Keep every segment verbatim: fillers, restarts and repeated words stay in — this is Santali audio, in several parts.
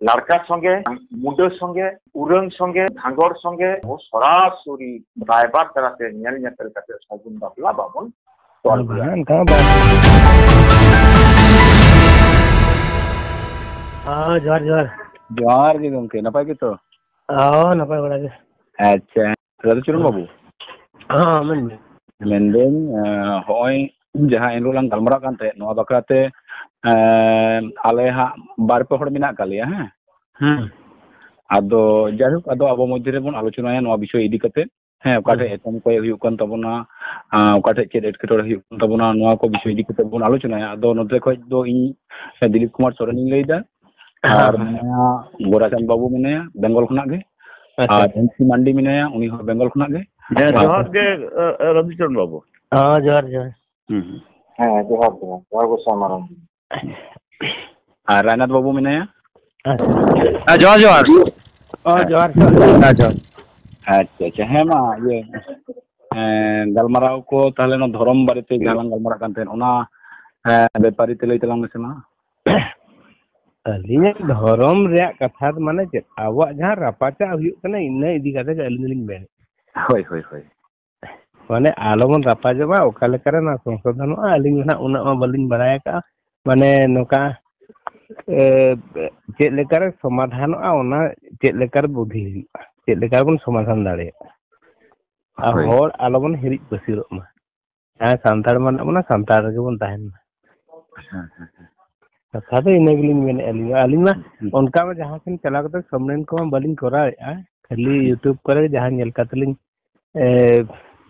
ᱞᱟᱲᱠᱟ ᱥᱚᱸᱜᱮ, ᱢᱩᱰᱟᱹ ᱥᱚᱸᱜᱮ, ᱩᱨᱟᱹᱝ ᱥᱚᱸᱜᱮ, ᱫᱷᱟᱸᱜᱚᱲ ᱥᱚᱸᱜᱮ ᱟᱵᱚ ᱥᱚᱨᱟᱥᱚᱨᱤ ᱨᱟᱭᱵᱟᱨ ᱛᱟᱞᱟᱛᱮ ᱧᱮᱞ ᱧᱮᱯᱮᱞ ᱠᱟᱛᱮ ᱥᱟᱹᱜᱩᱱ ᱵᱟᱯᱞᱟ ᱵᱟᱵᱚᱱ ᱛᱚᱞ ᱜᱮᱭᱟ᱾ ᱵᱟᱝ, ᱚᱱᱠᱟ ᱦᱚᱸ ᱵᱟᱝ᱾ ᱦᱮᱸ, ᱡᱚᱦᱟᱨ, ᱡᱚᱦᱟᱨ᱾ ᱡᱚᱦᱟᱨ ᱜᱮ ᱜᱚᱢᱠᱮ, ᱱᱟᱯᱟᱭ ᱜᱮᱛᱚ? ᱦᱚᱸ, ᱱᱟᱯᱟᱭ ᱵᱟᱲᱟ ᱜᱮ᱾ ᱟᱪᱪᱷᱟ, ᱨᱟᱫᱷᱩᱪᱚᱨᱚᱱ ᱵᱟᱹᱵᱩ᱾ ᱦᱚᱸ, ᱢᱮᱱ ᱢᱮ᱾ ᱢᱮᱱᱫᱟᱹᱧ, ᱮᱸ, ᱦᱚᱸᱜᱼᱚᱭ ᱡᱟᱦᱟᱸ ᱮᱱᱦᱤᱞᱳᱜ ᱞᱟᱝ ᱜᱟᱞᱢᱟᱨᱟᱜ ᱠᱟᱱ ᱛᱟᱦᱮᱸᱫ, ᱱᱚᱣᱟ ᱵᱟᱠᱷᱨᱟᱛᱮ, ᱮᱸ, ᱟᱞᱮ ᱦᱟᱸᱜ ᱵᱟᱨ ᱯᱮ ᱦᱚᱲ ᱢᱮᱱᱟᱜ ᱟᱠᱟᱫ ᱞᱮᱭᱟ, ᱦᱮᱸ? ᱦᱮᱸ᱾ ᱟᱫᱚ ᱡᱟᱭᱦᱳᱠ, ᱟᱫᱚ ᱟᱵᱚ ᱢᱚᱫᱽᱫᱷᱮ ᱨᱮᱵᱚᱱ ᱟᱞᱳᱪᱚᱱᱟᱭᱟ ᱱᱚᱣᱟ ᱵᱤᱥᱚᱭ ᱤᱫᱤ ᱠᱟᱛᱮ, ᱦᱮᱸ, ᱚᱠᱟ ᱦᱮᱸ᱾ ᱴᱷᱮᱡ ᱮᱛᱚᱢ ᱠᱚᱭ ᱦᱩᱭᱩᱜ ᱠᱟᱱ ᱛᱟᱵᱚᱱᱟ, ᱟᱸ, ᱚᱠᱟ ᱴᱷᱮᱡ ᱪᱮᱫ ᱮᱴᱠᱮᱴᱚᱬᱮ ᱦᱩᱭᱩᱜ ᱠᱟᱱ ᱛᱟᱵᱚᱱᱟ, ᱱᱚᱣᱟ ᱠᱚ ᱵᱤᱥᱚᱭ ᱤᱫᱤ ᱠᱟᱛᱮ ᱵᱚᱱ ᱟᱞᱳᱪᱚᱱᱟᱭᱟ᱾ ᱟᱫᱚ ᱱᱚᱛᱮ ᱠᱷᱚᱡ ᱫᱚ ᱤᱧ ᱫᱤᱞᱤᱯ ᱠᱩᱢᱟᱨ ᱥᱚᱨᱮᱱᱤᱧ ᱞᱟᱹᱭᱫᱟ, ᱦᱮᱸ, ᱟᱨ ᱦᱮᱸ᱾ ᱢᱮᱱᱟᱭᱟ ᱜᱳᱨᱟᱪᱟᱸᱫᱽ ᱵᱟᱹᱵᱩ ᱢᱮᱱᱟᱭᱟ ᱵᱮᱝᱜᱚᱞ ᱠᱷᱚᱱᱟᱜ ᱜᱮ, ᱟᱪᱪᱷᱟ᱾ ᱟᱨ ᱮᱢ ᱥᱤ ᱢᱟᱱᱰᱤ ᱢᱮᱱᱟᱭᱟ, ᱩᱱᱤ ᱦᱚᱸ ᱵᱮᱝᱜᱚᱞ ᱠᱷᱚᱱᱟᱜ ᱜᱮ᱾ ᱦᱮᱸ, ᱟᱨ ᱡᱚᱦᱟᱨ ᱜᱮ, ᱟᱹ, ᱟᱹ, ᱨᱟᱫᱷᱩᱪᱚᱨᱚᱱ ᱵᱟᱹᱵᱩ᱾ ᱦᱮᱸ, ᱡᱚᱦᱟᱨ, ᱡᱚᱦᱟᱨ᱾ ᱦᱩᱸ, ᱦᱩᱸ᱾ ᱦᱮᱸ, ᱡᱚᱦᱟᱨ, ᱡᱚᱦᱟᱨ᱾ ᱡᱚᱦᱟᱨ ᱜᱚᱸᱥᱟᱭ ᱢᱟᱨᱟᱝ᱾ ᱟᱨ ᱨᱟᱭᱱᱟᱛᱷ ᱵᱟᱹᱵᱩ ᱢᱮᱱᱟᱭᱟ? ᱦᱮᱸ, ᱡᱚᱦᱟᱨ, ᱡᱚᱦᱟᱨ᱾ ᱦᱚᱸ, ᱦᱮᱸ᱾ ᱡᱚᱦᱟᱨ, ᱡᱚᱦᱟᱨ᱾ ᱦᱮᱸ, ᱡᱚᱦᱟᱨ᱾ ᱟᱪᱪᱷᱟ, ᱟᱪᱪᱷᱟ᱾ ᱦᱮᱸ, ᱢᱟ, ᱤᱭᱟᱹ, ᱮᱸ, ᱜᱟᱞᱢᱟᱨᱟᱣ ᱠᱚ ᱛᱟᱦᱞᱮ ᱱᱚᱣᱟ ᱫᱷᱚᱨᱚᱢ ᱵᱟᱨᱮᱛᱮ ᱡᱟᱦᱟᱸ ᱞᱟᱝ ᱜᱟᱞᱢᱟᱨᱟᱜ ᱠᱟᱱ ᱛᱟᱦᱮᱸᱫ, ᱚᱱᱟ, ᱮᱸ, ᱵᱮᱯᱟᱨᱤ ᱛᱮ ᱞᱟᱹᱭ ᱛᱟᱞᱟᱝ ᱢᱮᱥᱮ ᱢᱟ᱾ ᱟᱹᱞᱤᱧᱟᱜ ᱫᱷᱚᱨᱚᱢ ᱨᱮᱭᱟᱜ ᱠᱟᱛᱷᱟ ᱫᱚ ᱢᱟᱱᱮ ᱪᱮᱫ? ᱟᱵᱚᱣᱟᱜ ᱡᱟᱦᱟᱸ ᱨᱟᱯᱟᱪᱟᱜ ᱦᱩᱭᱩᱜ ᱠᱟᱱᱟ, ᱤᱱᱟᱹ ᱤᱫᱤ ᱠᱟᱛᱮ ᱜᱮ ᱟᱹᱞᱤᱧ ᱫᱚᱞᱤᱧ ᱢᱮᱱᱮᱫ᱾ ᱦᱳᱭ, ᱦᱳᱭ, ᱦᱳᱭ᱾ ᱢᱟᱱᱮ ᱟᱞᱚᱵᱚᱱ ᱨᱟᱯᱟᱡᱚᱜ ᱢᱟ, ᱚᱠᱟ ᱞᱮᱠᱟᱨᱮ ᱱᱚᱣᱟ ᱥᱚᱝᱥᱳᱫᱷᱚᱱᱚᱜᱼᱟ, ᱟᱹᱞᱤᱧ ᱫᱚ ᱱᱟᱦᱟᱜ ᱩᱱᱟᱹᱜ ᱢᱟ ᱵᱟᱹᱞᱤᱧ ᱵᱟᱲᱟᱭ ᱟᱠᱟᱜᱼᱟ᱾ ᱢᱟᱱᱮ ᱱᱚᱝᱠᱟ, ᱮ, ᱪᱮᱫ ᱞᱮᱠᱟᱨᱮ ᱥᱚᱢᱟᱫᱷᱟᱱᱚᱜᱼᱟ, ᱚᱱᱟ ᱪᱮᱫ ᱞᱮᱠᱟᱨᱮ ᱵᱩᱫᱷᱤ ᱦᱩᱭᱩᱜᱼᱟ, ᱪᱮᱫ ᱞᱮᱠᱟ ᱨᱮᱵᱚᱱ ᱥᱚᱢᱟᱫᱷᱟᱱ ᱫᱟᱲᱮᱭᱟᱜᱼᱟ᱾ ᱟᱨ ᱦᱳᱭ᱾ ᱦᱚᱲ ᱟᱞᱚᱵᱚᱱ ᱦᱤᱨᱤᱡ ᱯᱟᱹᱥᱤᱨᱚᱜ ᱢᱟ᱾ ᱡᱟᱦᱟᱸᱭ ᱥᱟᱱᱛᱟᱲ ᱢᱮᱱᱟᱜ ᱵᱚᱱᱟ, ᱥᱟᱱᱛᱟᱲ ᱨᱮᱜᱮ ᱵᱚᱱ ᱛᱟᱦᱮᱱ ᱢᱟ᱾ ᱦᱮᱸ, ᱦᱮᱸ, ᱦᱮᱸ᱾ ᱠᱟᱛᱷᱟ ᱫᱚ ᱤᱱᱟᱹ ᱜᱮᱞᱤᱧ ᱢᱮᱱᱮᱫᱼᱟ ᱟᱹᱞᱤᱧ ᱢᱟ᱾ ᱦᱩᱸ᱾ ᱚᱱᱠᱟ ᱢᱟ ᱡᱟᱦᱟᱸ ᱥᱮᱱ ᱪᱟᱞᱟᱣ ᱠᱟᱛᱮ ᱥᱚᱢᱢᱮᱞᱚᱱ ᱠᱚᱢᱟ ᱵᱟᱹᱞᱤᱧ ᱠᱚᱨᱟᱣᱮᱫᱼᱟ, ᱠᱷᱟᱹᱞᱤ ᱦᱩᱸ᱾ YouTube ᱠᱚᱨᱮ ᱡᱟᱦᱟᱸ ᱧᱮᱞ ᱠᱟᱛᱮ ᱞᱤᱧ, ᱮ,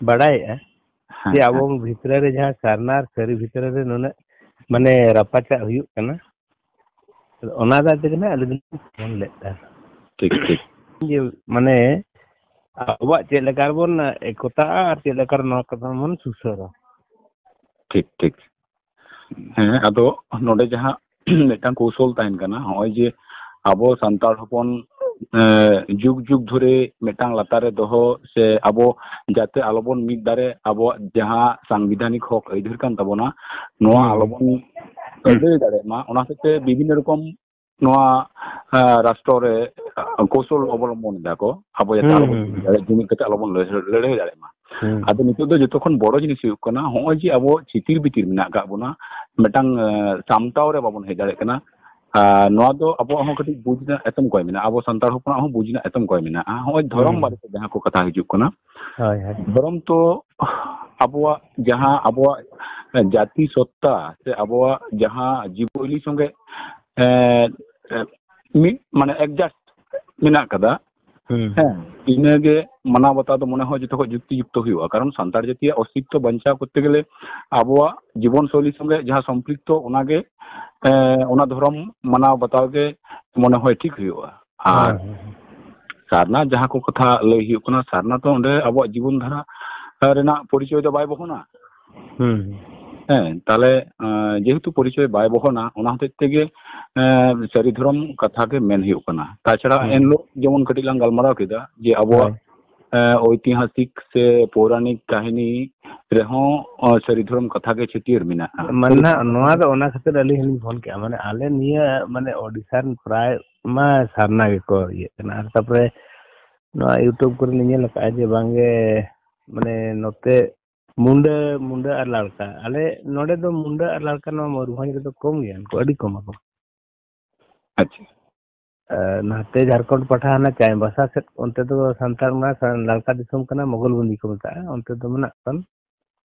ᱵᱟᱲᱟᱭᱮᱫᱼᱟ ᱦᱮᱸ, ᱡᱮ ᱟᱵᱚ ᱦᱮᱸ᱾ ᱵᱷᱤᱛᱨᱤ ᱨᱮ ᱡᱟᱦᱟᱸ ᱥᱟᱨᱱᱟ ᱟᱨ ᱥᱟᱹᱨᱤ ᱵᱷᱤᱛᱨᱤ ᱨᱮ ᱱᱩᱱᱟᱹᱜ ᱢᱟᱱᱮ ᱨᱟᱯᱟᱪᱟᱜ ᱦᱩᱭᱩᱜ ᱠᱟᱱᱟ, ᱚᱱᱟ ᱫᱟᱜ ᱛᱮᱜᱮ ᱱᱟᱜ ᱟᱞᱮ ᱫᱚᱞᱮ ᱯᱷᱳᱱ ᱞᱮᱫ ᱛᱟᱦᱮᱸᱱ᱾ ᱴᱷᱤᱠ, ᱴᱷᱤᱠ᱾ ᱡᱮ ᱢᱟᱱᱮ ᱟᱵᱚᱣᱟᱜ ᱪᱮᱫ ᱞᱮᱠᱟ ᱨᱮᱵᱚᱱ ᱮᱠᱚᱛᱟᱜᱼᱟ ᱟᱨ ᱪᱮᱫ ᱞᱮᱠᱟ ᱨᱮ ᱱᱚᱣᱟ ᱠᱚᱫᱚ ᱵᱚᱱ ᱥᱩᱥᱟᱹᱨᱟ᱾ ᱴᱷᱤᱠ, ᱴᱷᱤᱠ᱾ ᱦᱮᱸ, ᱟᱫᱚ ᱱᱚᱰᱮ ᱡᱟᱦᱟᱸ ᱢᱤᱫᱴᱟᱝ ᱠᱚᱣᱥᱚᱞ ᱛᱟᱦᱮᱱ ᱠᱟᱱᱟ, ᱱᱚᱜᱼᱚᱭ ᱡᱮ ᱟᱵᱚ ᱥᱟᱱᱛᱟᱲ ᱦᱚᱯᱚᱱ, ᱮᱸ, ᱡᱩᱜᱽ ᱡᱩᱜᱽ ᱫᱷᱚᱨᱮ ᱢᱤᱫᱴᱟᱝ ᱞᱟᱛᱟᱨ ᱨᱮ ᱫᱚᱦᱚ ᱥᱮ ᱟᱵᱚ ᱡᱟᱛᱮ ᱟᱞᱚᱵᱚᱱ ᱢᱤᱫ ᱫᱟᱲᱮ, ᱟᱵᱚᱣᱟᱜ ᱡᱟᱦᱟᱸ ᱥᱟᱝᱵᱤᱫᱷᱟᱱᱤᱠ ᱦᱚᱠ ᱟᱹᱭᱫᱟᱹᱨ ᱠᱟᱱ ᱛᱟᱵᱚᱱᱟ, ᱱᱚᱣᱟ ᱦᱩᱸ᱾ ᱟᱞᱚᱵᱚᱱ ᱦᱩᱸ᱾ ᱟᱹᱭᱫᱟᱹᱨ ᱫᱟᱲᱮᱭᱟᱜ ᱢᱟ, ᱚᱱᱟ ᱦᱚᱛᱮᱡ ᱛᱮ ᱵᱤᱵᱷᱤᱱᱱᱚ ᱨᱚᱠᱚᱢ ᱱᱚᱣᱟ ᱟᱸ, ᱨᱟᱥᱴᱨᱚ ᱨᱮ, ᱟᱸ, ᱠᱳᱥᱚᱞ ᱚᱵᱚᱞᱚᱢᱵᱚᱱ ᱮᱫᱟ ᱠᱚ, ᱟᱵᱚ ᱡᱟᱛᱮ ᱦᱩᱸ, ᱟᱞᱚᱵᱚᱱ ᱦᱩᱸ, ᱦᱩᱸ᱾ ᱡᱩᱢᱤᱫ ᱠᱟᱛᱮ ᱟᱞᱚᱵᱚᱱ ᱞᱟᱹᱲᱦᱟᱹᱭ, ᱞᱟᱹᱲᱦᱟᱹᱭ ᱫᱟᱲᱮᱭᱟᱜ ᱢᱟ᱾ ᱦᱩᱸ᱾ ᱟᱫᱚ ᱱᱤᱛᱚᱜ ᱫᱚ ᱡᱚᱛᱚ ᱠᱷᱚᱱ ᱵᱚᱲᱚ ᱡᱤᱱᱤᱥ ᱦᱩᱭᱩᱜ ᱠᱟᱱᱟ, ᱦᱚᱸᱜᱼᱚᱭ ᱡᱮ ᱟᱵᱚ ᱪᱤᱛᱤᱨ ᱵᱤᱛᱤᱨ ᱢᱮᱱᱟᱜ ᱟᱠᱟᱫ ᱵᱚᱱᱟ, ᱢᱤᱫᱴᱟᱝ, ᱟᱸ, ᱥᱟᱢᱴᱟᱣ ᱨᱮ ᱵᱟᱵᱚᱱ ᱦᱮᱡ ᱫᱟᱲᱮᱭᱟᱜ ᱠᱟᱱᱟ᱾ ᱟᱨ ᱱᱚᱣᱟ ᱫᱚ ᱟᱵᱚᱣᱟᱜ ᱦᱚᱸ ᱠᱟᱹᱴᱤᱡ ᱵᱩᱡᱽ ᱨᱮᱱᱟᱜ ᱮᱛᱚᱢ ᱠᱚᱭ ᱢᱮᱱᱟᱜᱼᱟ, ᱟᱵᱚ ᱥᱟᱱᱛᱟᱲ ᱦᱚᱯᱚᱱᱟᱜ ᱦᱚᱸ ᱵᱩᱡᱽ ᱨᱮᱱᱟᱜ ᱮᱛᱚᱢ ᱠᱚᱭ ᱢᱮᱱᱟᱜᱼᱟ᱾ ᱦᱚᱸᱜᱼᱚᱭ ᱫᱷᱚᱨᱚᱢ ᱦᱩᱸ᱾ ᱵᱟᱨᱮᱛᱮ ᱡᱟᱦᱟᱸ ᱠᱚ ᱠᱟᱛᱷᱟ ᱦᱤᱡᱩᱜ ᱠᱟᱱᱟ, ᱦᱳᱭ, ᱦᱳᱭ᱾ ᱫᱷᱚᱨᱚᱢ ᱛᱚ ᱟᱵᱚᱣᱟᱜ ᱡᱟᱦᱟᱸ ᱟᱵᱚᱣᱟᱜ ᱡᱟᱹᱛᱤ ᱥᱚᱛᱛᱟ ᱥᱮ ᱟᱵᱚᱣᱟᱜ ᱡᱟᱦᱟᱸ ᱡᱤᱵᱚᱞᱤ ᱥᱚᱸᱜᱮ, ᱮᱸ, ᱮᱸ, ᱢᱤᱫ ᱢᱟᱱᱮ adjust ᱢᱮᱱᱟᱜ ᱠᱟᱫᱟ᱾ ᱦᱩᱸ᱾ ᱦᱮᱸ, ᱤᱱᱟᱹᱜᱮ ᱢᱟᱱᱟᱣ ᱵᱟᱛᱟᱣ ᱫᱚ ᱢᱚᱱᱮ ᱦᱚᱭ ᱡᱚᱛᱚ ᱠᱷᱚᱱ ᱡᱩᱠᱛᱤ ᱡᱩᱠᱛᱚ ᱦᱩᱭᱩᱜᱼᱟ, ᱠᱟᱨᱚᱱ ᱥᱟᱱᱛᱟᱲ ᱡᱟᱹᱛᱤᱭᱟᱜ ᱚᱥᱛᱤᱛᱛᱚ ᱵᱟᱧᱪᱟᱣ ᱠᱚᱨᱛᱮ ᱜᱮᱞᱮ ᱟᱵᱚᱣᱟᱜ ᱡᱤᱵᱚᱱ ᱥᱳᱭᱞᱤ ᱥᱚᱸᱜᱮ ᱡᱟᱦᱟᱸ ᱥᱚᱢᱯᱨᱤᱠᱛᱚ, ᱚᱱᱟᱜᱮ, ᱮᱸ, ᱚᱱᱟ ᱫᱷᱚᱨᱚᱢ ᱢᱟᱱᱟᱣ ᱵᱟᱛᱟᱣ ᱜᱮ ᱢᱚᱱᱮ ᱦᱚᱭ ᱴᱷᱤᱠ ᱦᱩᱭᱩᱜᱼᱟ᱾ ᱟᱨ ᱦᱮᱸ, ᱦᱮᱸ, ᱦᱮᱸ᱾ ᱥᱟᱨᱱᱟ ᱡᱟᱦᱟᱸ ᱠᱚ ᱠᱟᱛᱷᱟ ᱞᱟᱹᱭ ᱦᱩᱭᱩᱜ ᱠᱟᱱᱟ, ᱥᱟᱨᱱᱟ ᱛᱚ ᱚᱸᱰᱮ ᱟᱵᱚᱣᱟᱜ ᱡᱤᱵᱚᱱ ᱫᱷᱟᱨᱟ ᱨᱮᱱᱟᱜ ᱯᱚᱨᱤᱪᱚᱭ ᱫᱚ ᱵᱟᱭ ᱵᱚᱦᱚᱱᱟ᱾ ᱦᱩᱸ᱾ ᱦᱮᱸ, ᱛᱟᱦᱞᱮ, ᱮᱸ, ᱡᱮᱦᱮᱛᱩ ᱯᱚᱨᱤᱪᱚᱭ ᱵᱟᱭ ᱵᱚᱦᱚᱱᱟ, ᱚᱱᱟ ᱦᱚᱛᱮᱡ ᱛᱮᱜᱮ, ᱮᱸ, ᱥᱟᱹᱨᱤ ᱫᱷᱚᱨᱚᱢ ᱠᱟᱛᱷᱟ ᱜᱮ ᱢᱮᱱ ᱦᱩᱭᱩᱜ ᱠᱟᱱᱟ᱾ ᱛᱟᱪᱷᱟᱲᱟ ᱦᱩᱸ᱾ ᱮᱱᱦᱤᱞᱳᱜ ᱡᱮᱢᱚᱱ ᱠᱟᱹᱴᱤᱡ ᱞᱟᱝ ᱜᱟᱞᱢᱟᱨᱟᱣ ᱠᱮᱫᱟ ᱡᱮ ᱟᱵᱚᱣᱟᱜ, ᱦᱳᱭ᱾ ᱮᱸ, ᱳᱭᱛᱤᱦᱟᱥᱤᱠ ᱥᱮ ᱯᱳᱣᱨᱟᱱᱤᱠ ᱠᱟᱹᱦᱱᱤ ᱨᱮᱦᱚᱸ, ᱚ, ᱥᱟᱹᱨᱤ ᱫᱷᱚᱨᱚᱢ ᱠᱟᱛᱷᱟ ᱜᱮ ᱪᱷᱟᱹᱴᱭᱟᱹᱨ ᱢᱮᱱᱟᱜᱼᱟ᱾ ᱢᱟᱱᱮ ᱱᱟᱜ ᱱᱚᱣᱟ ᱫᱚ ᱚᱱᱟ ᱠᱷᱟᱹᱛᱤᱨ ᱟᱹᱞᱤᱧ ᱦᱚᱸᱞᱤᱧ ᱯᱷᱳᱱ ᱠᱮᱜᱼᱟ, ᱢᱟᱱᱮ ᱟᱞᱮ ᱱᱤᱭᱟᱹ, ᱢᱟᱱᱮ ᱳᱰᱤᱥᱟ ᱨᱮᱱ ᱯᱨᱟᱭ ᱢᱟ ᱥᱟᱨᱱᱟ ᱜᱮᱠᱚ ᱤᱭᱟᱹᱜ ᱠᱟᱱᱟ, ᱟᱨ ᱛᱟᱯᱚᱨᱮ ᱱᱚᱣᱟ YouTube ᱠᱚᱨᱮ ᱞᱤᱧ ᱧᱮᱞ ᱟᱠᱟᱫᱼᱟ ᱡᱮ ᱵᱟᱝᱜᱮ, ᱢᱟᱱᱮ ᱱᱚᱛᱮ ᱢᱩᱱᱰᱟᱹ, ᱢᱩᱱᱰᱟᱹ ᱟᱨ ᱞᱟᱲᱠᱟ, ᱟᱞᱮ ᱱᱚᱰᱮ ᱫᱚ ᱢᱩᱱᱰᱟᱹ ᱟᱨ ᱞᱟᱲᱠᱟ ᱱᱚᱣᱟ ᱢᱚᱭᱩᱨᱵᱷᱚᱸᱡᱽ ᱨᱮᱫᱚ ᱠᱚᱢ ᱜᱮᱭᱟ ᱠᱚ, ᱟᱹᱰᱤ ᱠᱚᱢ ᱟᱠᱚ᱾ ᱟᱪᱪᱷᱟ᱾ ᱟᱨ ᱱᱟᱛᱮ ᱡᱷᱟᱲᱠᱷᱚᱸᱰ ᱯᱟᱴᱷᱟ ᱦᱟᱱᱟ ᱪᱟᱭᱵᱟᱥᱟ ᱥᱮᱫ, ᱚᱱᱛᱮ ᱫᱚ ᱥᱟᱱᱛᱟᱲ ᱢᱟ ᱥᱟ-, ᱞᱟᱲᱠᱟ ᱫᱤᱥᱚᱢ ᱠᱟᱱᱟ, ᱢᱚᱜᱚᱞ ᱵᱩᱱᱫᱤ ᱠᱚ ᱢᱮᱛᱟᱜᱼᱟ, ᱚᱱᱛᱮ ᱫᱚ ᱢᱮᱱᱟᱜ ᱠᱚᱣᱟ᱾